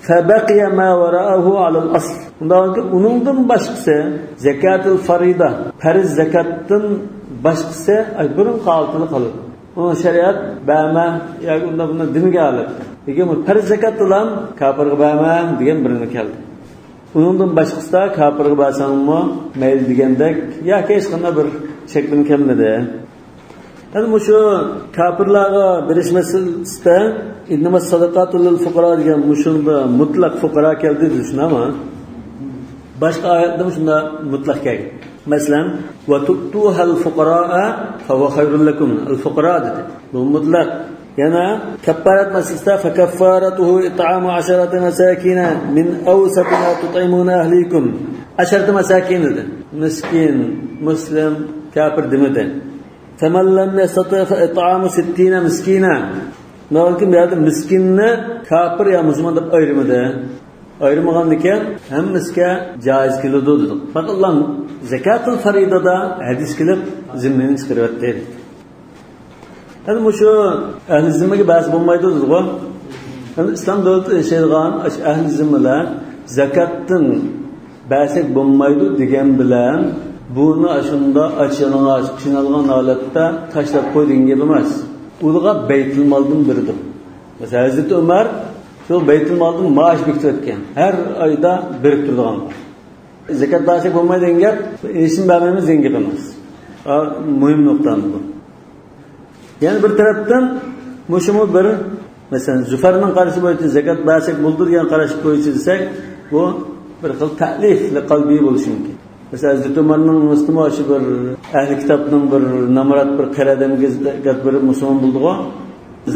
Speaker 1: Fabaqiya ma wara'ahu alal asl. Undan keyin uningdan boshqasi zakatul farida, farz zakatdan boshqasi burun qoltili qoladi. Uni shariat bama yoki undan bundan diniga oladi. Lekin bu farz zakat bilan kofirga bama degan birini keldi. Uningdan boshqasida kofirga basanmi mayli degandek yoki hech qanday bir cheklama kelmadi. Endi shu kofirlarga berish masalasida innama sadaqatu lil fuqara degan mushunda mutlaq fuqara keldi deyishmi? Boshqa oyatda shunda mutlaq kelgan. Masalan, va tu'tuhal fuqaraa fa huwa khayrul lakum. Al fuqara dedi. Bu mutlaq. Yana kaffarat masalasida fa kaffaratuhu it'amu 10 masakina min awsat ma tut'imuna ahlikum. 10 masakin dedi. Miskin, muslim, kafir demedi. Femen lem yastati fe it'amu 60 miskina. Lekin bu yerda miskinni kafir ya musulmon deb ayirmadi. Ayirmagan ekan hammasiga joiz keladi dedik. Faqat lan zakatul faridada hadis kelib zimmini chiqaryapti. Endi shu ahli zimmaga bas bo'lmaydi dedik-ku. Endi islom davlati yashaydigan ahli zimmalar zakatdan basak bo'lmaydi degan bilan buni shunda och yalang'och qiynalgan holatda tashlab qo'y degan gap emas. Ularga baytul moldan berdi. Masalan, Hazrati Umar shu baytul moldan maosh bekitib o'tgan. Har oyda berib turadigan. Zakat basak bo'lmaydi degan gap, ishni bermaymiz degan gap emas. Muhim nuqta bu. Yani bir tarafdan mushumu bir masalan Zufarning qarashi bo'yicha zakat basak bo'ldi degan qarash bo'yicha desak, bu bir xil ta'lif qalbiy bo'lishi mumkin. Mesela Hazreti Umarning Müslüman shu bir ahli kitobning bir namrat bir qaradamga zakat berib musulmon bo'ldi-ku.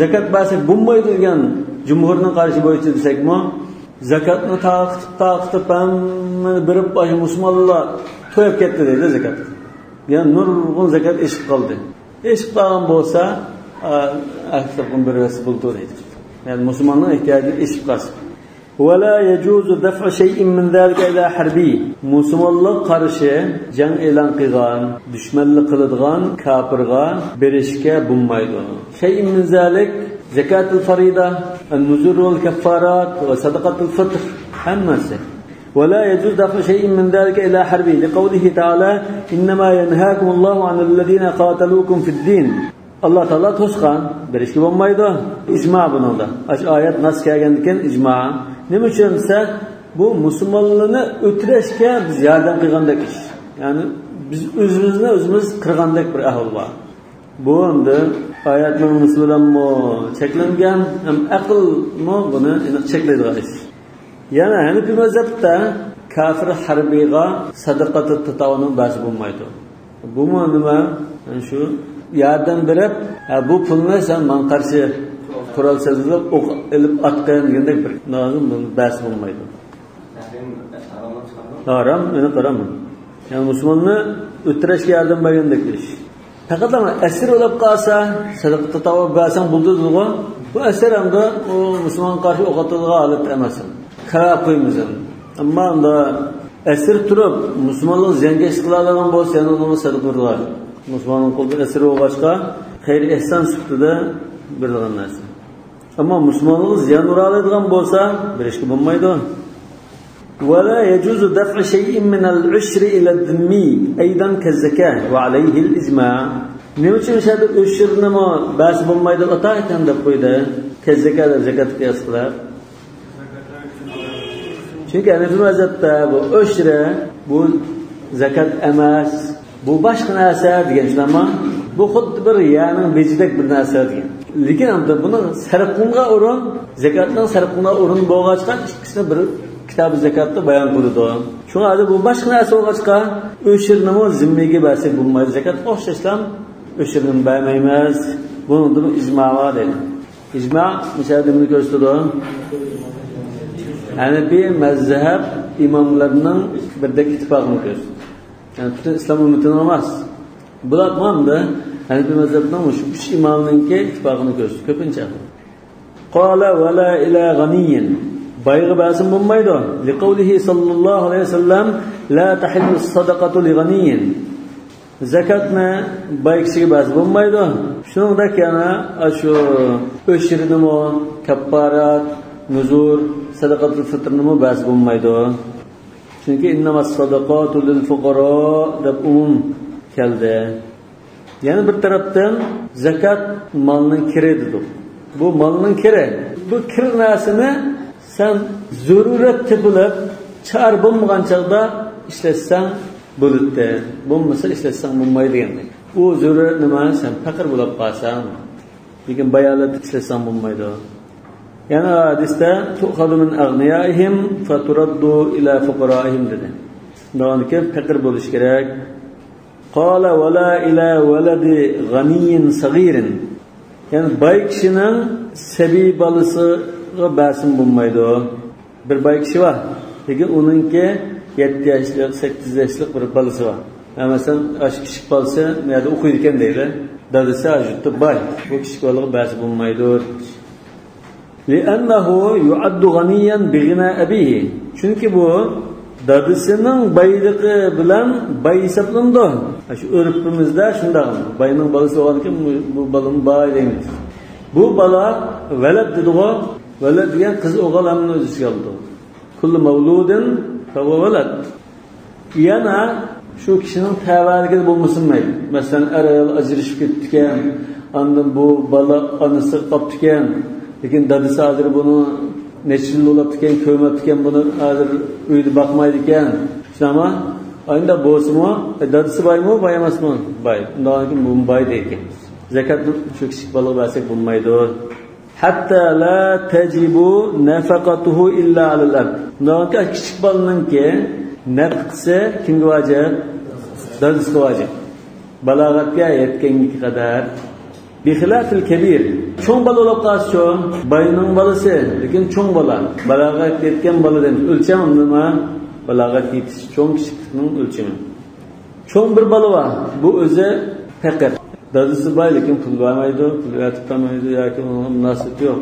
Speaker 1: Zakat basak bo'lmaydi degan jumhurning qarashi bo'yicha desakmi, zakatni taqitib hammani berib musulmonlar to'yib ketdi deydi zakat. Yani nurg'un zakat eshib qoldi. Eshib qolgan bo'lsa, ahli kitobning bir rasi bo'ldi deydi. Yani musulmonning ehtiyojini eshib qolsin. ولا يجوز دفع شيء من ذلك إلى حربي. Musulmonlar qarshi jang e'lon qilgan, dushmanlik qiladigan kofirga berishga bo'lmaydi. Shay'in min zalik zakatul farida, an-nuzur wal kaffarat va sadaqatul fitr hammasi. ولا يجوز دفع شيء من ذلك إلى حربي لقوله تعالى إنما ينهاكم الله عن الذين قاتلوكم في الدين. Allah Teala to'sgan berishga bo'lmaydi. Ijmo buningda. Ash oyat nas kelgandan ijmo. Nima uchun desa, bu musulmonlarni o'tirishga biz yordam qilgandek ish. Ya'ni biz o'zimizni o'zimiz qirgandek bir ahvol bor. Bu endi oyatning musulmonmi cheklangan, ham aqlmi buni aniq cheklaydigan ish. Yana Hanafi mazhabda kafir harbiyga sadaqat tatavvunun bas bo'lmaydi. Bumi nima? Yani shu yordam berib, bu pulni sen man qarshi qurol sezilib o'q ilib atgan degandek bir lozim buni bas bo'lmaydi. Harom, meni qaraman. Yani musulmonni o'tirishga yordam bergandek ish. Faqat asir bo'lib qolsa, sadaqa tatavvu bersan bo'ldi dedi. Bu asir hamda u musulmon qarshi o'q atadigan holat emas. Xarob qo'ymiz. Ammo unda asir turib musulmonlar ziyankesh qiladigan bo'lsa, yana uni sadaqa beradigan. Musulmonning qo'lida asir bo'lg'achqa xayr ehson sifatida berilgan narsa. Ammo musulmonlar ziyon ura oladigan bo'lsa, berishga bo'lmaydi. ولا يجوز دفع شيء من العشر إلى الذمي أيضا كالزكاة وعليه الإجماع. Nima uchun o'sha o'shirnimi bas bo'lmaydi ota ekan deb qo'ydi? Zakat zakat qiyos qilib. Chunki Hanafi mazhabda bu o'shri bu zakat emas, bu boshqa narsa degan shularmi? Bu xuddi bir yaning bejidek bir narsa degan. Lekin endi buni sarf qilingan o'rin, zakatning sarf qilingan o'rin bo'lg'achqa ikkisini bir kitob zakatda bayon qiladi. Shunga hozir bu boshqa narsa bo'lg'achqa o'shirnimi zimmiga bersak bo'lmaydi. Zakat o'xshashlam o'shirni bermaymiz. Buni ijmo bor dedi. Ijmo misol nimani ko'rsatadi? Hanafi mazhab imomlarining birdek ittifoqini ko'rsatdi. Yani bütün İslam ümmetinin emas. Bular hamda Hanafi mazhabning shu 3 imomninki ittifoqini ko'rsatdi ko'pincha. Qala va la ila g'aniyyin. Bayga basim bo'lmaydi. Liqawlihi sallallohu alayhi vasallam la tahillu sadaqatu li g'aniyyin. Zakatni boy kishiga bas bo'lmaydi. Shuningdek yana shu o'shirinimi, kaffarat, nuzur, sadaqatul fitrnimi bas bo'lmaydi. Chunki innamas sadaqatu lil fuqaro deb umum keldi. Yana bir tarafdan zakat molning kiri dedik. Bu molning kiri. Bu kir narsani sen zarurat tepilib, chor bo'lmagan chaqda ishlatsang bo'ladi. Bo'lmasa ishlatsang bo'lmaydi degandek. U zarurat nima? Sen faqir bo'lib qolsan, lekin bayolat ishlatsang bo'lmaydi. Yana hadisda tu'khadu min aghniyaihim faturaddu ila fuqaroihim dedi. Undan keyin faqir bo'lish kerak. Qala va la ila waladi g'aniyyin sag'irin. Ya'ni boy kishining sabiy bolasiga basim bo'lmaydi. Bir boy kishi bor, lekin uningki 7 yoshlik, 8 yoshlik bir bolasi bor. Masalan, shu kichik bolasi nima o'qiydi ekan deydi. Dadasi juda boy. Bu kichik bolaga bas bo'lmaydi. لأنه يعد غنيا بغنى أبيه. Chunki bu dadasining boyligi bilan boy hisoblanadi. Shu urfimizda shunday. Boyning bolasi bo'lgandan keyin bu bolani boy deymiz. Bu bola valad dediği, valad degan qiz o'g'il hamma o'z ichiga oldi. Kullu mavludin fahuva valad. Yana shu kishining tavalligi bo'lmasin mayli. Masalan, er ayol ajrashib ketgan, ondan bu bola onasi qolib ekan. Lekin dadasi hozir buni necha yil bo'lib ekan, ko'rmabdi ekan, buni hozir uyda boqmaydi ekan. Shunami? Endi bo'lsa-mu, dadasi boymi, boy emasmi? Boy. Undan keyin bu boy deydi. Zakatni shu kichik bolaga bersak bo'lmaydi. Hatta la tajibu nafaqatuhu illa alal ab. Undan keyin kichik bolaninki nafaqasi kimga vojib? Dadasiga vojib. Balog'atga yetganga qadar. Bixilafil kebir. Cho'ng bola bo'lib qolsa, boyning bolasi, lekin cho'ng bola, balog'atga yetgan bola deymiz. O'lchami nima? Balog'at yetish cho'ng kichikning o'lchami. Cho'ng bir bola bor, bu o'zi faqir. Dadasi boy, lekin pul bermaydi, pul yetib bermaydi yoki unga munosabati yo'q.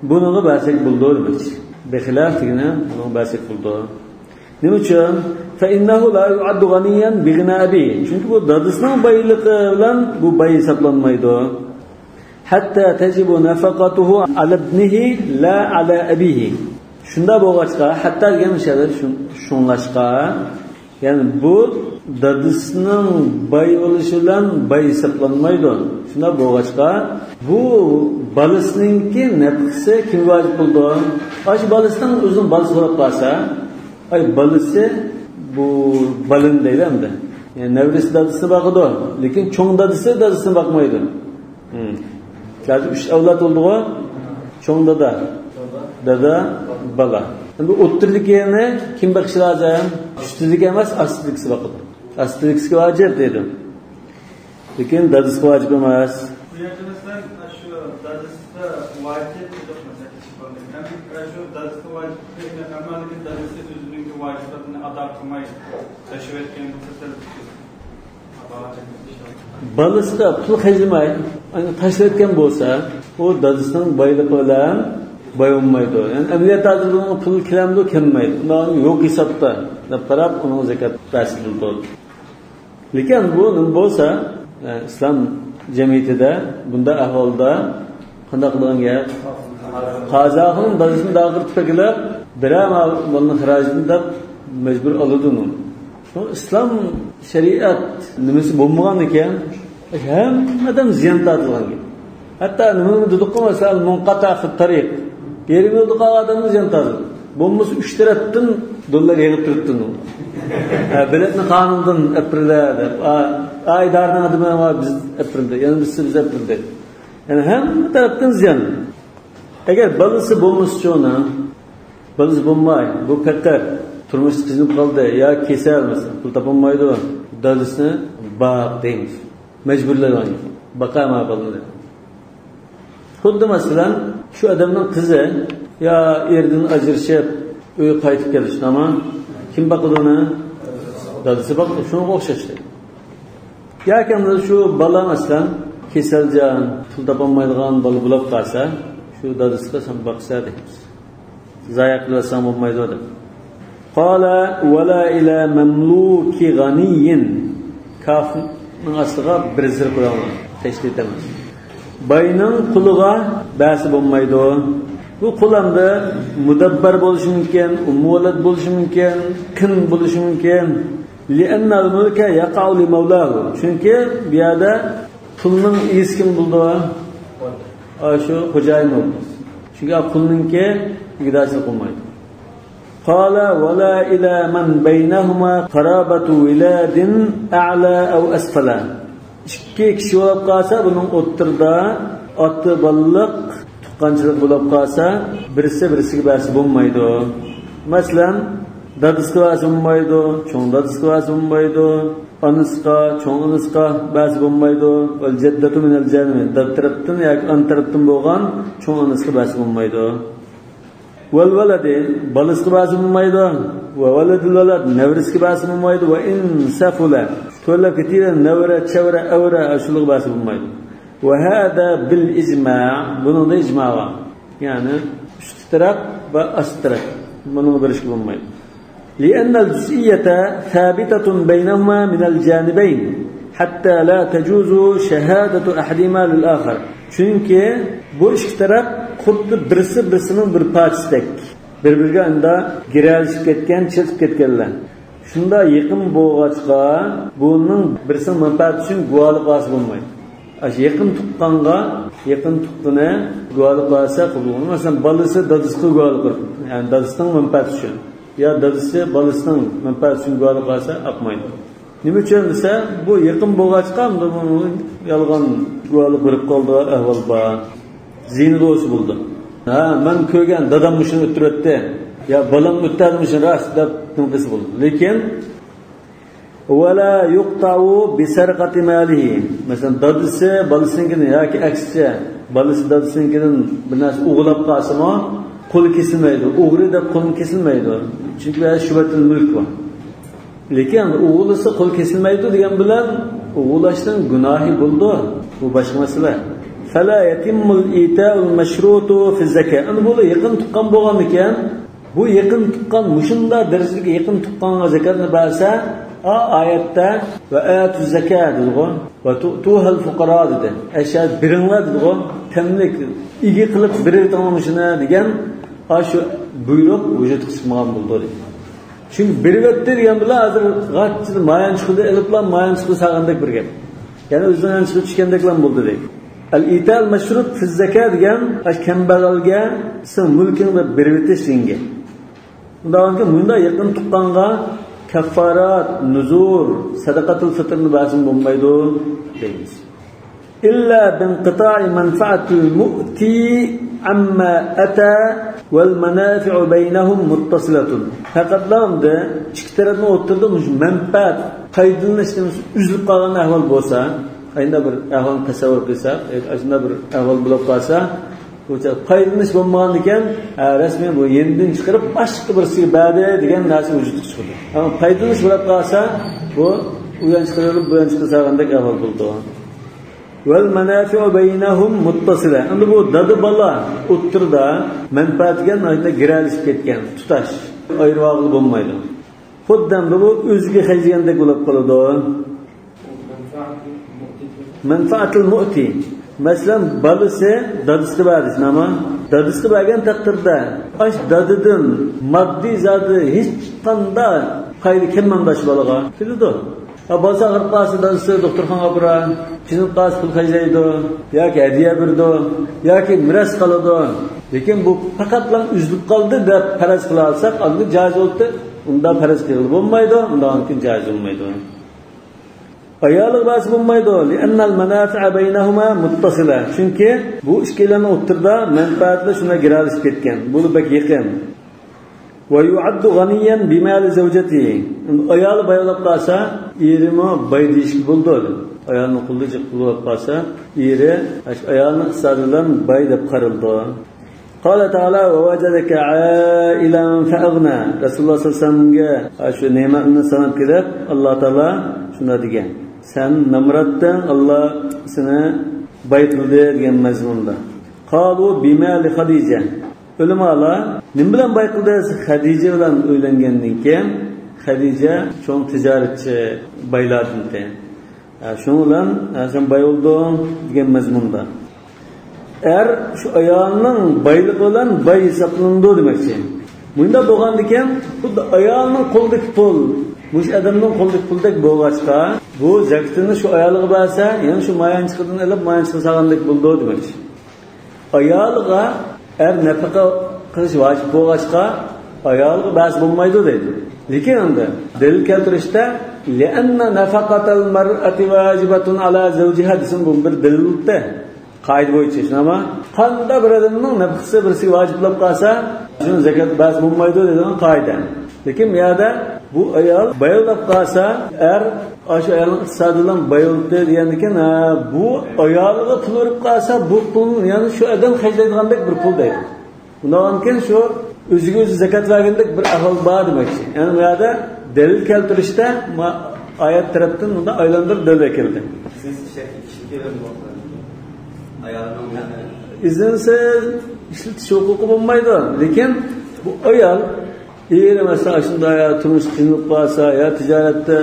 Speaker 1: Buni bersak bo'ldi demak. Bixilaf degani buni bersak bo'ldi. Nima uchun? Fa innahu la yu'addu ghaniyan bighna abi. Chunki bu dadasining boyligi bilan bu boy hisoblanmaydi. Hatta tajibu nafaqatuhu ala ibnihi la ala abihi. Shunda bo'lg'achqa, hatta degan o'shada shunlashqa, ya'ni bu dadasining boy bo'lishi bilan boy hisoblanmaydi. Shunda bo'lg'achqa, bu bolasininki nafaqasi kimga vojib bo'ldi? Ash bolasining o'zining bolasi bo'lib qolsa, ay bolasi bu balin deydi endi. Yani nevresi dadisi bakıdı. Lekin cho'ng dadisi dadisini bakmaydı. Hozir 3 avlod oldu-ku. Cho'ng dada, dada, bola. Endi o'ttirlikini kim baqishi lozim? Uchtirlik emas, astiliklisi baqadi. Astiliklisiga vojib deydi. Lekin dadisiga vojib emas.
Speaker 3: Bu yerda masalan shu dadasida vojib dedik masalan kichik bola. Shu dadasiga vojib degan ammo lekin dadasi o'zining vojiblarini ado qilmay tashlab etgan bo'lsa,
Speaker 1: bolasiga pul xarjlamay tashlayotgan bo'lsa, u dadasining boyligi bilan boy bo'lmaydi. Ya'ni amaliyotda hozir buning pul kelamdi, kelmaydi. Undan yo'q hisobda deb qarab uning zakat bersildi. Lekin bu nima bo'lsa, islom jamiyatida bunda ahvolda qanday qilgan gap? Qozoqning dadasini dag'irtib kelib, biror molni xarajini deb majbur oladi uni. Shu islom shariat nimasi bo'lmagan ekan, Hammadan ziyon tortilgan gap. Hatto nima dedik masalan munqata fi tariq. Yerim yo'lda qolgan odamni ziyon tortildi. Bo'lmasa 3 tarafdan dollar yig'ib turibdi. Biletni qonundan apirildi deb. A idoraning odami var biz apirildi. Ya'ni biz apirildi. Ya'ni hamma tarafdan ziyon. Agar bolasi bo'lmasa uni, bolasi bo'lmay, bu faqir turmush qizinib qoldi yo kasal masalan, pul topolmaydi, dadasini baq deymiz. Majburlagan yo'q. Baqama bolani. Xuddi masalan shu odamning qizi yo erdan ajrashib uyga qaytib kelish, ama kim boqadi uni? Dadasi boqadi, shunga o'xshash. Yoki shu bola masalan kasaljan, pul topolmaydigan bola bo'lib qolsa, shu dadasiga sen boqsa deymiz. Zoya qilasan bo'lmaydi deb. Qala wala ila mamluki g'aniyin. Kafning asliga bir zir qo'yamiz, tashdid etamiz. Bayning quliga ba'si bo'lmaydi. Bu qul hamda mudabbar bo'lishi mumkin, ummulat bo'lishi mumkin, qin bo'lishi mumkin. Li'anna al-mulka yaqa'u li mawlahu. Chunki bu yerda pulning egasi kim bo'ldi? Shu xo'jayin bo'ldi. Chunki qulninki igdachilik qilmaydi. Qala wala ila man baynahuma qarabatu wiladin a'la aw asfala. Ikki kishi bo'lib qolsa, buning o'ttirda oti bolliq tuqqanchilik bo'lib qolsa, birisi birisiga ba'si bo'lmaydi. Masalan, dadasiga ba'si bo'lmaydi, cho'ng dadasiga ba'si bo'lmaydi, onasiga, cho'ng onasiga ba'si bo'lmaydi. Val jaddatu minal janbi, dad tarafdan yoki ona tarafdan bo'lgan cho'ng onasiga ba'si bo'lmaydi. Val valadi, bolasiga ba'si bo'lmaydi. Va valadul valad, nevrisiga ba'si bo'lmaydi. Va in safula, to'lab ketadi, nevra, chavra, avra, shularga ba'si bo'lmaydi. Va hada bil ijma', buningda ijmo' bor. Ya'ni ust taraf va ost taraf buning birishga bo'lmaydi. لأن الجزئية ثابتة بينهما من الجانبين حتى لا تجوز شهادة أحدهما للآخر. Chunki bu ikki taraf xuddi birisi birisining bir parchasidek, bir-biriga unda giralishib ketgan, chetib ketganlar. Shunda yaqin bo'lg'achqa buning birisining manfaati uchun guvohlik olsa bo'lmaydi. Yaqin tuqqanga, yaqin tuqqini guvohlik olsa qabul bo'lmaydi. Masalan, bolasi dadasiga guvohlik qilib, ya'ni dadasining manfaati uchun yo dadasi bolasining manfaati uchun guvohlik olsa olmaydi. Nima uchun desa, bu yaqin bo'lg'achqa yolg'on guvohlik berib qoldi, ahvol bor. Ziyni bo'lsa bo'ldi. Ha, men ko'rgan dadam shuni o'tiribdi, yo bolam o'tadi shuni rost deb tinqisi bo'ldi. Lekin wala yuqta'u bi sarqati malihi. Masalan, dadasi bolasinikini yoki aksicha bolasi dadasinikidan bir narsa o'g'irlab qolsa, qo'li kesilmaydi. O'g'ri deb qo'li kesilmaydi. Chunki bu shubatul mulk bor. Lekin o'g'lisi qo'l kesilmaydi degan bilan o'g'lashdan gunohi bo'ldi. Bu boshqa masala. Fala yatimmul ita'ul mashrutu fi zakat. Endi bu yaqin tuqqan bo'lgan ekan, bu yaqin tuqqan mushunda darajaga yaqin tuqqanga zakatni bersa, a oyatda va atuz zakat dedi-ku, va tu'tuhal fuqaro dedi. Asha beringlar dedi-ku, tamlik ega qilib berib shuni degan shu buyruq vujudga chiqmagan bo'ldi dedi. Chunki beribdi degan bilan hozir g'achchini mayan chiqdi, iliblar mayan chiqdi sag'andek bir gap. Ya'ni o'zidan chiqib tushgandek bo'ldi deydi. Al-ital mashrut fi zakat degan kambag'alga sen mulkingni berib o'tish senga. Undan keyin bunda yaqin tuqqanga kaffarat, nuzur, sadaqatul fitrni ba'zan bo'lmaydi deymiz. Illa binqita'i manfaatil mu'ti amma ata vel manafi'u baynahum muttasilatun. Faqatlamda ikki tarafni o'tirdi, manfaat foydalanish uzilib qolgan ahvol bo'lsa, ayni bir ahvolni tasavvur qilsa, ayni bir ahvol bo'lib qolsa, foydalanish bo'lmagan ekan, rasmiy bu yeniden chiqarib boshqa birisiga berdi degan narsa vujudga chiqadi. Ammo foydalanish bo'lib qolsa, bu u yan chiqarilib, bu yan chiqarilgandek ahvol bo'ldi. Vel manafi'u baynahum muttasila. Endi bu dadi bola o'ttirda manfaatga giralishib ketgan, tutash, ayirvog'li bo'lmaydi. Xuddi bu o'ziga xajgandek bo'lib qoladi. Manfaatul mu'ti. Masalan, bolasi dadasiga berdi, nima? Dadasiga bergan taqdirda, ash dadadan moddiy zoti hech qanday foyda kelmamdash bolaga keladi. Balası ağırıp qalsa dadası doktorxanaga aparar, çinip qalsa pul xarjaydi, yoki hadiya berdi, yoki miras qoladi. Lekin bu faqatla uzilib qoldi deb faraz qila olsak, unda joiz bo'ldi. Unda faraz qilib bo'lmaydi, undan keyin joiz bo'lmaydi. Ayolga bas bo'lmaydi, li'annal manafi'a baynahuma muttasila. Chunki bu ikkilarning o'rtasida manfaatlar shunday giralishib ketgan. Bu bek yaqin. Va yu'addu g'aniyan bimali zawjatihi. Ayoli boy bo'lib qolsa, erimi boy deyishga bo'ldi. Ayolning qo'lida jiq pul bo'lib qolsa, eri ayolning iqtisodi bilan boy deb qaraldi. Qala ta'ala va wajadaka 'ailan fa'aghna. Rasululloh sollallohu alayhi vasallamga shu ne'matni sanab kelib, Alloh taolo shunday degan: sen namratdan Alloh seni boy qildi degan mazmunda. Qalu bimali Xadija. Ulamolar nima bilan boy qildi? Xadija bilan uylangandan keyin Xadija cho'ng tijoratchi boylardan. Shu bilan sen boy bo'lding degan mazmunda. Shu ayolning boyligi bilan boy hisoblanadi demakchi. Bunda bo'lgandan keyin xuddi ayolning qo'lidagi pul, mush odamning qo'lidagi puldek bo'lg'achqa, bu zakotini shu ayolga bersa, yana shu mayanchiqdan olib mayanchiqqa solgandek bo'ldi demakchi. Ayolga nafaqa qilish vojib bo'lg'achqa, ayolga bas bo'lmaydi deydi. Lekin endi dalil keltirishda li'anna nafaqatal mar'ati vajibatun ala zawjiha desin, bu bir dalilda. Qoida bo'yicha shunami? Qanday bir odamning nafaqasi birisiga vojib bo'lib qolsa, shuni zakat bas bo'lmaydi degan qoida. Lekin bu yerda bu ayol boy bo'lib qolsa, shu ayolning iqtisodi bilan boy bo'ldi degan ekan, bu ayolga pul berib qolsa, bu pulni ya'ni shu odam xarjlaydigandek bir pul deydi. Undan keyin shu o'ziga o'zi zakat bergandek bir ahvol bor demakchi. Ya'ni bu yerda dalil keltirishda oyat tarafdan unda aylantirib dalil keldi. İzinsiz ishlatish huquqi bo'lmaydi. Lekin bu ayol eri masalan shunday ya turmush qiynalib qolsa, ya tijoratda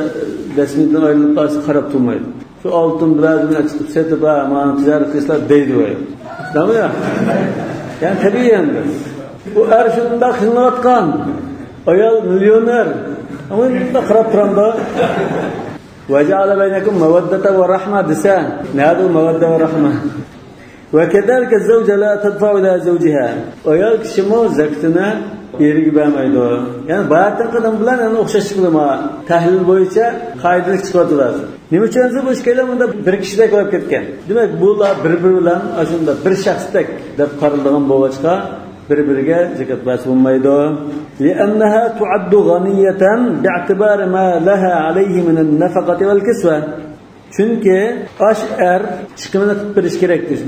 Speaker 1: rasmiydan ayrilib qolsa qarab turmaydi. Shu oltin bilan chiqib setib, ha, mana tijorat qilsalar deydi u. Tushundingmi? Ya'ni tabiiy endi. Bu shunda qiynalayotgan ayol millioner. Ammo bunda qarab turamda. وجعل بينكم مودة ورحمة desa, nima u mavodda va rahma? وكذلك الزوجة لا تدفع إلى زوجها. Ayol kishimi zakotini eriga bermaydi. Ya'ni boyatdan qadam bilan yani o'xshashlik nima tahlil bo'yicha qoidalik chiqadilar. Nima uchun bu ishlar bunda bir kishidek bo'lib ketgan? Demak, bular bir-biri bilan shunda bir shaxsdek deb qaraladigan bo'lg'achqa bir-biriga zakat bas bo'lmaydi. لأنها تعد غنية باعتبار ما لها عليه من النفقة والكسوة. Chunki ash chiqimini qilib berish kerak deydi,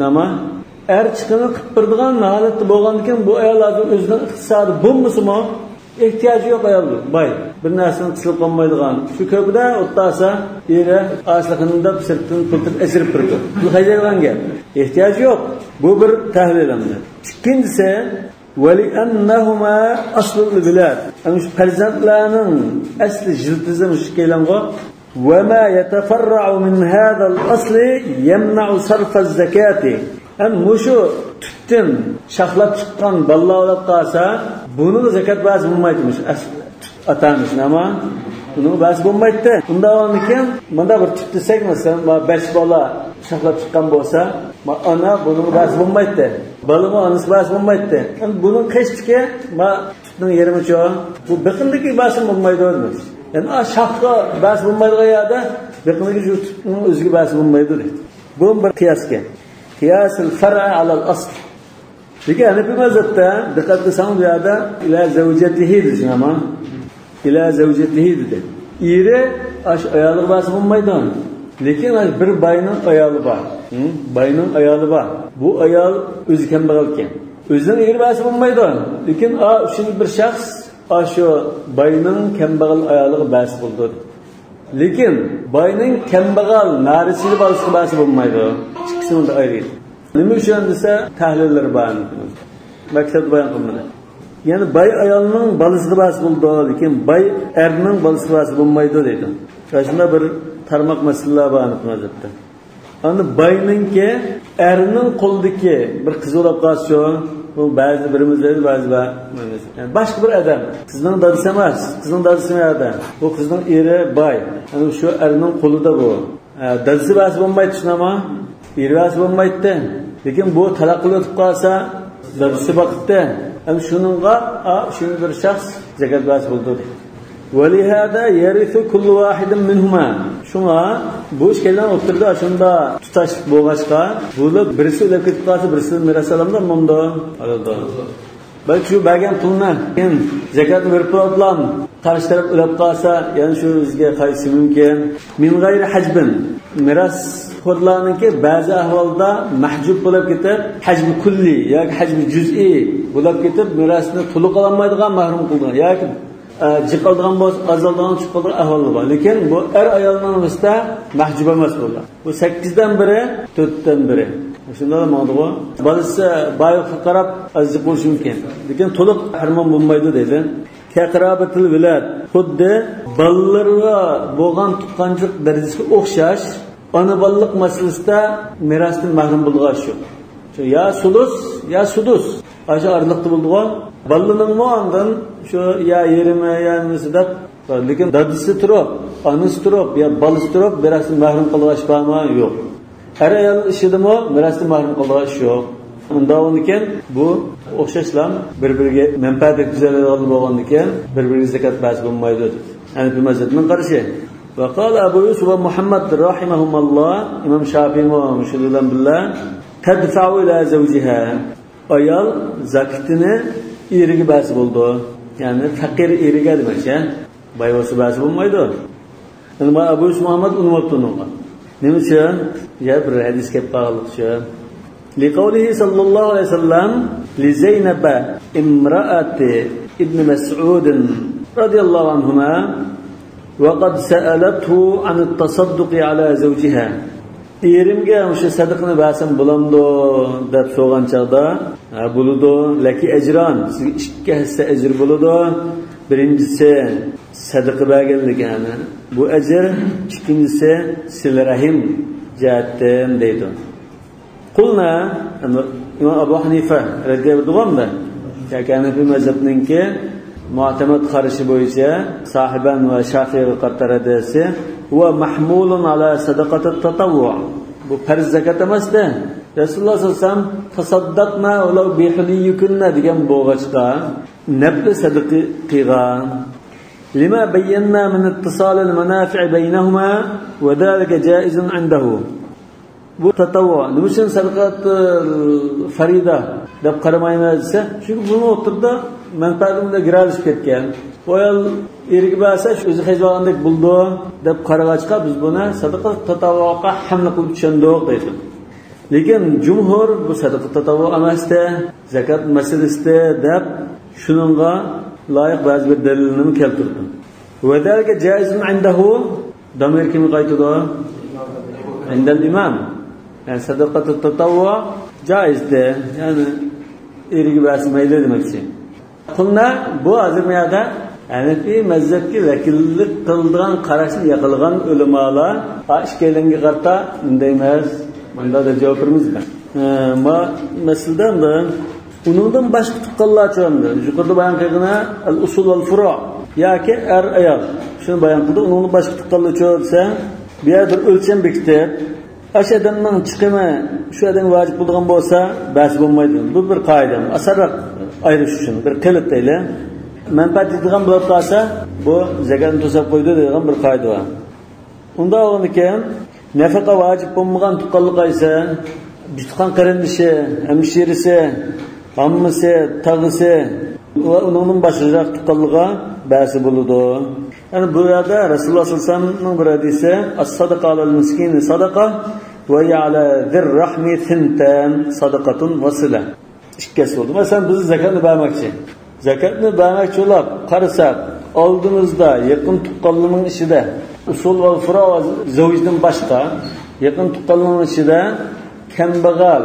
Speaker 1: chiqimini qilib beradigan holatda bo'lgandan keyin bu ayol o'zining iqtisodi bo'lmasimi, ehtiyoji yo'q ayol boy, bir narsani qisilib qolmaydigan. Shu ko'pida o'ttasa eri ashliqini deb sirtdan pul asirib turdi. Pul xarjaydigan gap. Ehtiyoji yo'q. Bu bir tahlil endi. Ikkinchisi ولأنهما أصل الولاد. Ana shu farzandlarning asli jildizi shu kelang'o. وما يتفرع من هذا الأصل يمنع صرف الزكاة. Hem muşu tütün şahlap çıkan balla olup kalsa bunu zekat bas bulmaymış. Atanmış ama bunu bas bulmaydı. Bunda onunken bunda bir tüt desek mesela 5 bala şahlap çıkan bolsa ana bunu bas bulmaydı. Balımı anası bas bulmaydı. Yani bunun kaçtı ma tütünün yerimi çoğu. Bu bakındaki basın bulmaydı olmuş. Yani şahqa bas bulmaydigan yerda biqiniga shu tutning o'ziga bas bo'lmaydi deydi. Bu bir qiyosga. Qiyosul far'a alal asl. Lekin Hanafi mazhabda diqqat qilsang bu yerda ila zawjatihi dedi ama ila zawjatihi dedi. Eri ash ayoliga bas bo'lmaydi. Lekin bir bayning ayoli bor. Bayning ayoli bor. Bu ayol o'zi kambag'al ekan. O'zining eri bas bo'lmaydi. Lekin shuni bir shaxs shu bayning kambag'al ayoliga bas bo'ldi. Lekin bayning kambag'al narisiga bolasiga bas bo'lmaydi. Ikkisini unda ayirdi. Nima uchun desa tahlillar bor. Maktab bayon qilmadi. Ya'ni bay ayolning bolasiga bas bo'ldi, lekin bay erning bolasiga bas bo'lmaydi deydi. Shunda bir tarmoq masalalar bor mazhabda. Andi bayningki erning qo'lidagi bir qiz bo'lib qolsa, Bu ba'zi birimiz deydi, ba'zi yani başka bir adam. Qizning dadasi emas, qizning dadasi yerda. Bu qizning eri boy. Yani shu erning qo'lida bu. Dadasi ba'zi bo'lmaydi, shunami? Eri ba'zi bo'lmaydi. Lekin bu talaq qilib qolsa, dadasi boqibdi. Hem şununla şunu bir şahs zekat ba'zi bo'ldi. وَلِهَذَا يَرِثُ كُلُّ وَاحِدٍ مِنْهُمَا. Şuna bu işlerden oturdu şunda tutaş boğaçqa bular birisi o'lib ketib qolsa birisi meros olamdi bunda oladi. Balki shu bergan pulni keyin zakatni berib bilan qarshi taraf o'lib qolsa yana shu o'ziga qaytishi mumkin. Min g'ayri hajbin merosxo'rlarniki ba'zi ahvolda mahjub bo'lib ketib hajbi kulli yoki hajbi juz'iy bo'lib ketib merosni to'liq ololmaydigan mahrum qilgan yoki jiqildigan bo'lsa azaldan chiqib qolgan ahvoli bor. Lekin bu ayolning orasida mahjub emas bo'ldi. Bu 8dan biri, 4dan biri. Shunda da mavzu. Bolasi boylikqa qarab azzi bo'lishi mumkin. Lekin to'liq harmon bo'lmaydi deydi. Kaqrabatul vilad xuddi bolalarga bo'lgan tuqqanchilik darajasiga o'xshash ona bolalik masalasida merosdan mahrum bo'lgan shu. Ya sulus, ya sudus. Ayşe aralıqda bo'ldigan. Bolaning ondan shu ya yerimi ya nimasi deb, lekin dadasi turib, onasi turib, ya bolasi turib merosdan mahrum qilgan ish bormi? Yo'q. Ayol ishidimi merosdan mahrum qilgan ish yo'q. Unda ekan bu o'xshashlar bir-biriga manfaat yetkazadigan bo'lgan ekan, bir-biriga zakat bas bo'lmaydi. Hanafi mazhabining qarashi. Va qala Abu Yusuf va Muhammad rahimahumulloh, Imom Shafiy va shu bilan birga tadfa'u ila zawjiha. Ayol zakatini eriga bas bo'ldi. Ya'ni faqir eriga demak, boy bo'lsa bas bo'lmaydi. Endi Abu Yusuf Muhammad unutibdi uni. Nima uchun? Ya bir hadis kelib qolganlik uchun. لقوله صلى الله عليه وسلم لزينب امرأة ابن مسعود رضي الله عنهما وقد سألته عن التصدق على زوجها. Erimga o'sha sadaqa bersam bo'lamdi deb so'ragan chaqda, ha bo'ladi, laki ajron, sizga ikki hissa ajr bo'ladi. Birinchisi sadaqa berganligi, ya'ni bu ajr, ikkinchisi sil rahim jihatdan deydi. Qulna Imom Abu Hanifa radhiyallohu anhu yoki Hanafi mazhabninki mu'tamad qarashi bo'yicha sahiban va Shafiiy qartaradasi va mahmulun ala sadaqati tatawwu. Bu farz zakat emasda. Rasululloh sollallohu alayhi vasallam tasaddaqna walau bihuliyikunna degan bo'g'achqa nafl sadaqa qilgan. Lima bayyana min ittisal al-manafi' baynahuma wa dhalika jaizun 'indahu. Bu tatavvu. Nima uchun sadaqat farida deb qaramaymiz desa, chunki buni o'tirda manfaatini giralishib ketgan. Bu ayol eriga bersa, o'zi hech bo'ldi deb qarag'achqa biz buni sadaqa tatavvuga hamla qilib tushundik deydi. Lekin jumhur bu sadaqa tatavvu emasda, zakat masalasida deb shuningga loyiq ba'zi bir dalilni keltirdi. Va dalika jaizun indahu damir kimga qaytadi? Indal imam. Yani sadaqatü tatavvu caizdi. Yani eriga bermaydi demakchi. Qulna bu hozir bu yerda Hanafi mazhabga vakillik qildigan qarashni yaqilgan ulamolar ishkalinga qarta bunday emas, bunda da javob bermizmi? Ma masalada da uningdan boshqa tuqqanlar cho'ndi. Yuqorida bayon qilgan al-usul wal furu' yoki ayol. Shuni bayon qildi. Uningdan boshqa tuqqanlar desa, bu yerda bir o'lcham bekitib Aş adamның chiqimi shu odamga vojib bo'lgan bo'lsa, bas bo'lmaydi. Bu bir qoida. Osonroq ayirish uchun bir qilib deyli. Manfaat yetadigan bo'lib qolsa, bu zakatni to'sab qo'ydi degan bir qoida bor. Unda keyin nafaqa vojib bo'lmagan tuqqanlik qaysi? Tuqqan qarindishi, hamshirisi, hammasi, tog'isi va uningdan boshqaroq tuqqanligiga basi bo'ladi. Yani bu yerda Rasululloh sollallohu alayhi vasallamning bir hadisi as-sadaqa alal miskin sadaqa va ala zir rahmi thintan sadaqatun vasila. Ikkisi bo'ldi. Masalan, biz zakatni bermoqchi. Zakatni bermoqchi bo'lib qarasak, oldimizda yaqin tuqqanlarning ichida usul va furo va zavjdan boshqa yaqin tuqqanlarning ichida kambag'al,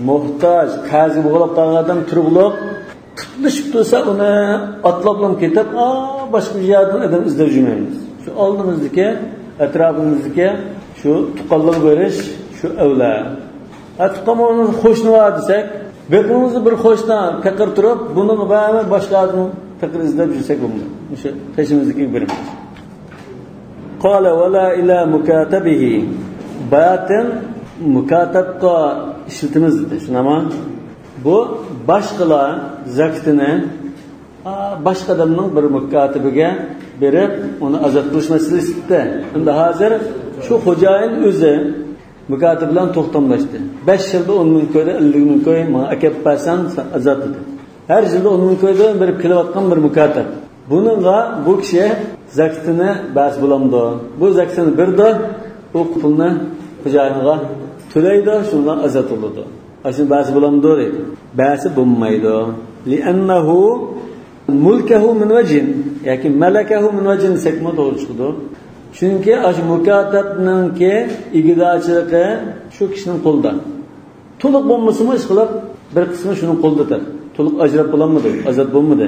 Speaker 1: muhtoj, qazi bo'lib qolgan odam turg'uliq tutlashib tursa uni otlab ketib, boshqa yerdan odam izlab yurmaymiz. Shu oldimizdagi, atrofimizdagi shu tuqqanlik berish shu avla. Tuqqan qo'shni bor desak, Beqimizni bir qo'shna faqir turib, buni bari boshqa odam faqir izlab yursak bo'lmaydi. O'sha qo'shimiznikini beramiz. Qala va la ila mukatabihi. Batin mukatabga ishlatamiz dedi. Shunami? Bu boshqalar zakotini boshqa odamning bir mukatibiga berib, uni azod qilish masalasida. Endi hozir shu xo'jayin o'zi mukatib bilan to'xtamlashdi. 5 yilda 10 ming ko'yda 50 ming ko'y menga akab bersan azod dedi. Har yilda 10 ming ko'ydan berib kelayotgan bir mukatib. Buningga bu kishi zakotini bas bo'lamdi. Bu zakotini berdi, u pulni xo'jayinga to'laydi, shundan azod bo'ladi. Ashuni bas bo'lamdi deydi. Basi bo'lmaydi. Li'annahu mulkahu min vajhin yoki malakahu min vajhin sekma to'g'ri chiqdi. Chunki ash mukatabninki igidachiligi shu kishining qo'lida. To'liq bo'lmasimi ish qilib bir qismi shuning qo'lidadir. To'liq ajrab bo'lamidi, azod bo'lmadi.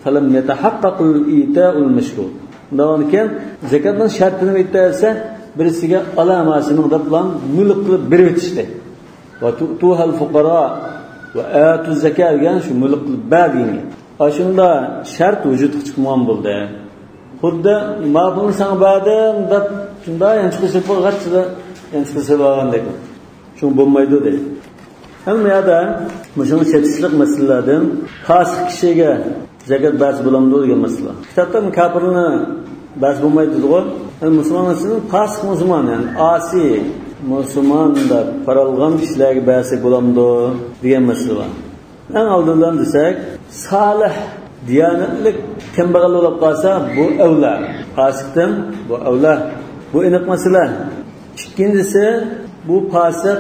Speaker 1: Falam yatahaqqaqul ita'ul mashru. Undan keyin zakotning shartini aytsa, birisiga alamasini deb bilan mulk qilib berib o'tishdi. Va tu'tuhal fuqaro va atu zakat degan shu mulk qilib bergan. Shunda shart vujudga chiqmagan bo'ldi. Xuddi ma buni sana berdim deb shunda yanchiqisi bo'lg'achida yanchiqisi bo'lgandek. Shu bo'lmaydi dedi. Hamma yerda shuni chetishlik masalalardan fosiq kishiga zakat bas bo'lamdi degan masala. Kitobda kofirni bas bo'lmaydi dedi-ku. Musulmonlarning fosiq musulmon, ya'ni asi musulmon deb qaralgan kishilarga bas bo'lamdi degan masala bor. Eng oldindan desak, solih diyanetlik kambag'al bo'lib qolsa, bu avla. Fosiqdan bu avla. Bu aniq masala. Ikkinchisi, bu fosiq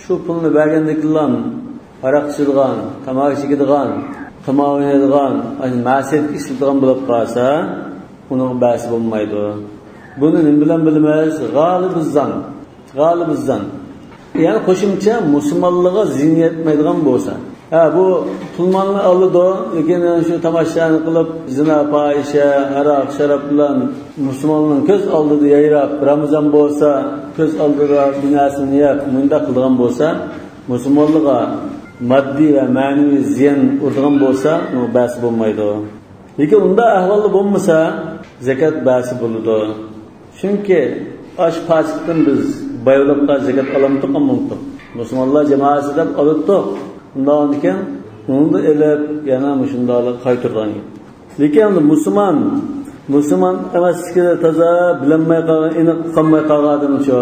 Speaker 1: shu pulni bergandiklan aroq ichadigan, tamaki chekadigan, qimor o'ynaydigan, ma'siyatga ishlatadigan bo'lib qolsa, uning basi bo'lmaydi. Buni nima bilan bilamiz? G'olibuzdan. G'olibuzdan. Ya'ni qo'shimcha musulmonlarga ziyn yetmaydigan bo'lsa. Ha, bu pulmanni oldi, lekin shu tomoshani qilib, zina, fohisha, aroq, sharob bilan musulmonning ko'z oldida yayrab, Ramazon bo'lsa, ko'z oldida binasini yeb, bunda qilgan bo'lsa, musulmonlarga moddiy va ma'naviy ziyon urgan bo'lsa, u bas bo'lmaydi. Lekin unda ahvolda bo'lmasa, zakat basi bo'ladi. Chunki ash fosiqdan biz boylikqa zakat olamdiq, mumkin. Musulmonlar jamoasi deb olibdiq. Undan keyin uni elib yana shundoq qaytargan. Lekin endi musulmon emasligini toza bilinmay qolgan, aniq qolmay qolgan odamchi.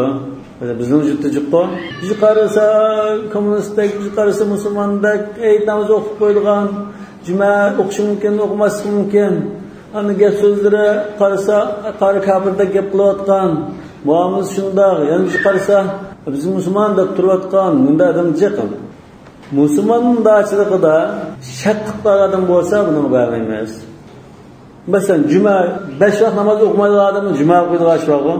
Speaker 1: Bizning yurtda jiqqo, biz qarasa kommunistdak, biz qarasa musulmondak, namoz o'qib qo'ydigan, juma o'qishi mumkin, o'qimasligi mumkin. Ana gap so'zlari qarasa, qari kofirdak gap qilayotgan, muomala shundoq, yana biz qarasa biz musulmon deb turayotgan, bunda odam jiq. Musulmonning da'chiligida shak qilib qolgan odam bo'lsa, buni bermaymiz. Masalan, juma 5 vaqt namoz o'qimaydigan odam juma o'qiydigan ish bor-ku.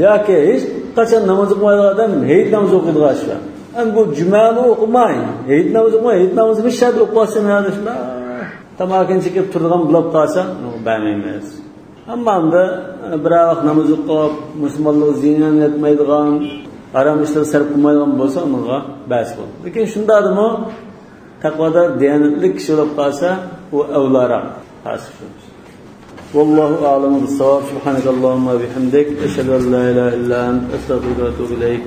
Speaker 1: Yoki hech qachon namoz o'qimaydigan odam hayit namozi o'qiydigan ish bor. Endi bu jumani o'qimay, hayit namozi o'qimay, hayit namozini bir shart o'qib olsa, shunda tamokini chekib turadigan bo'lib qolsa, bermaymiz. Ammo endi bir vaqt namoz o'qib, musulmonlar ziyon yetmaydigan, harom ishlar sarf qilmaydigan bo'lsa, unga bas bo'ladi. Lekin shundadimi taqvodor, diyanatli kishi bo'lib qolsa, u avlaroq. Vallohu a'lamu bis-savob. Subhanakallahumma bihamdik, ashhadu an la ilaha illa ant, astag'firuka va atubu ilayk.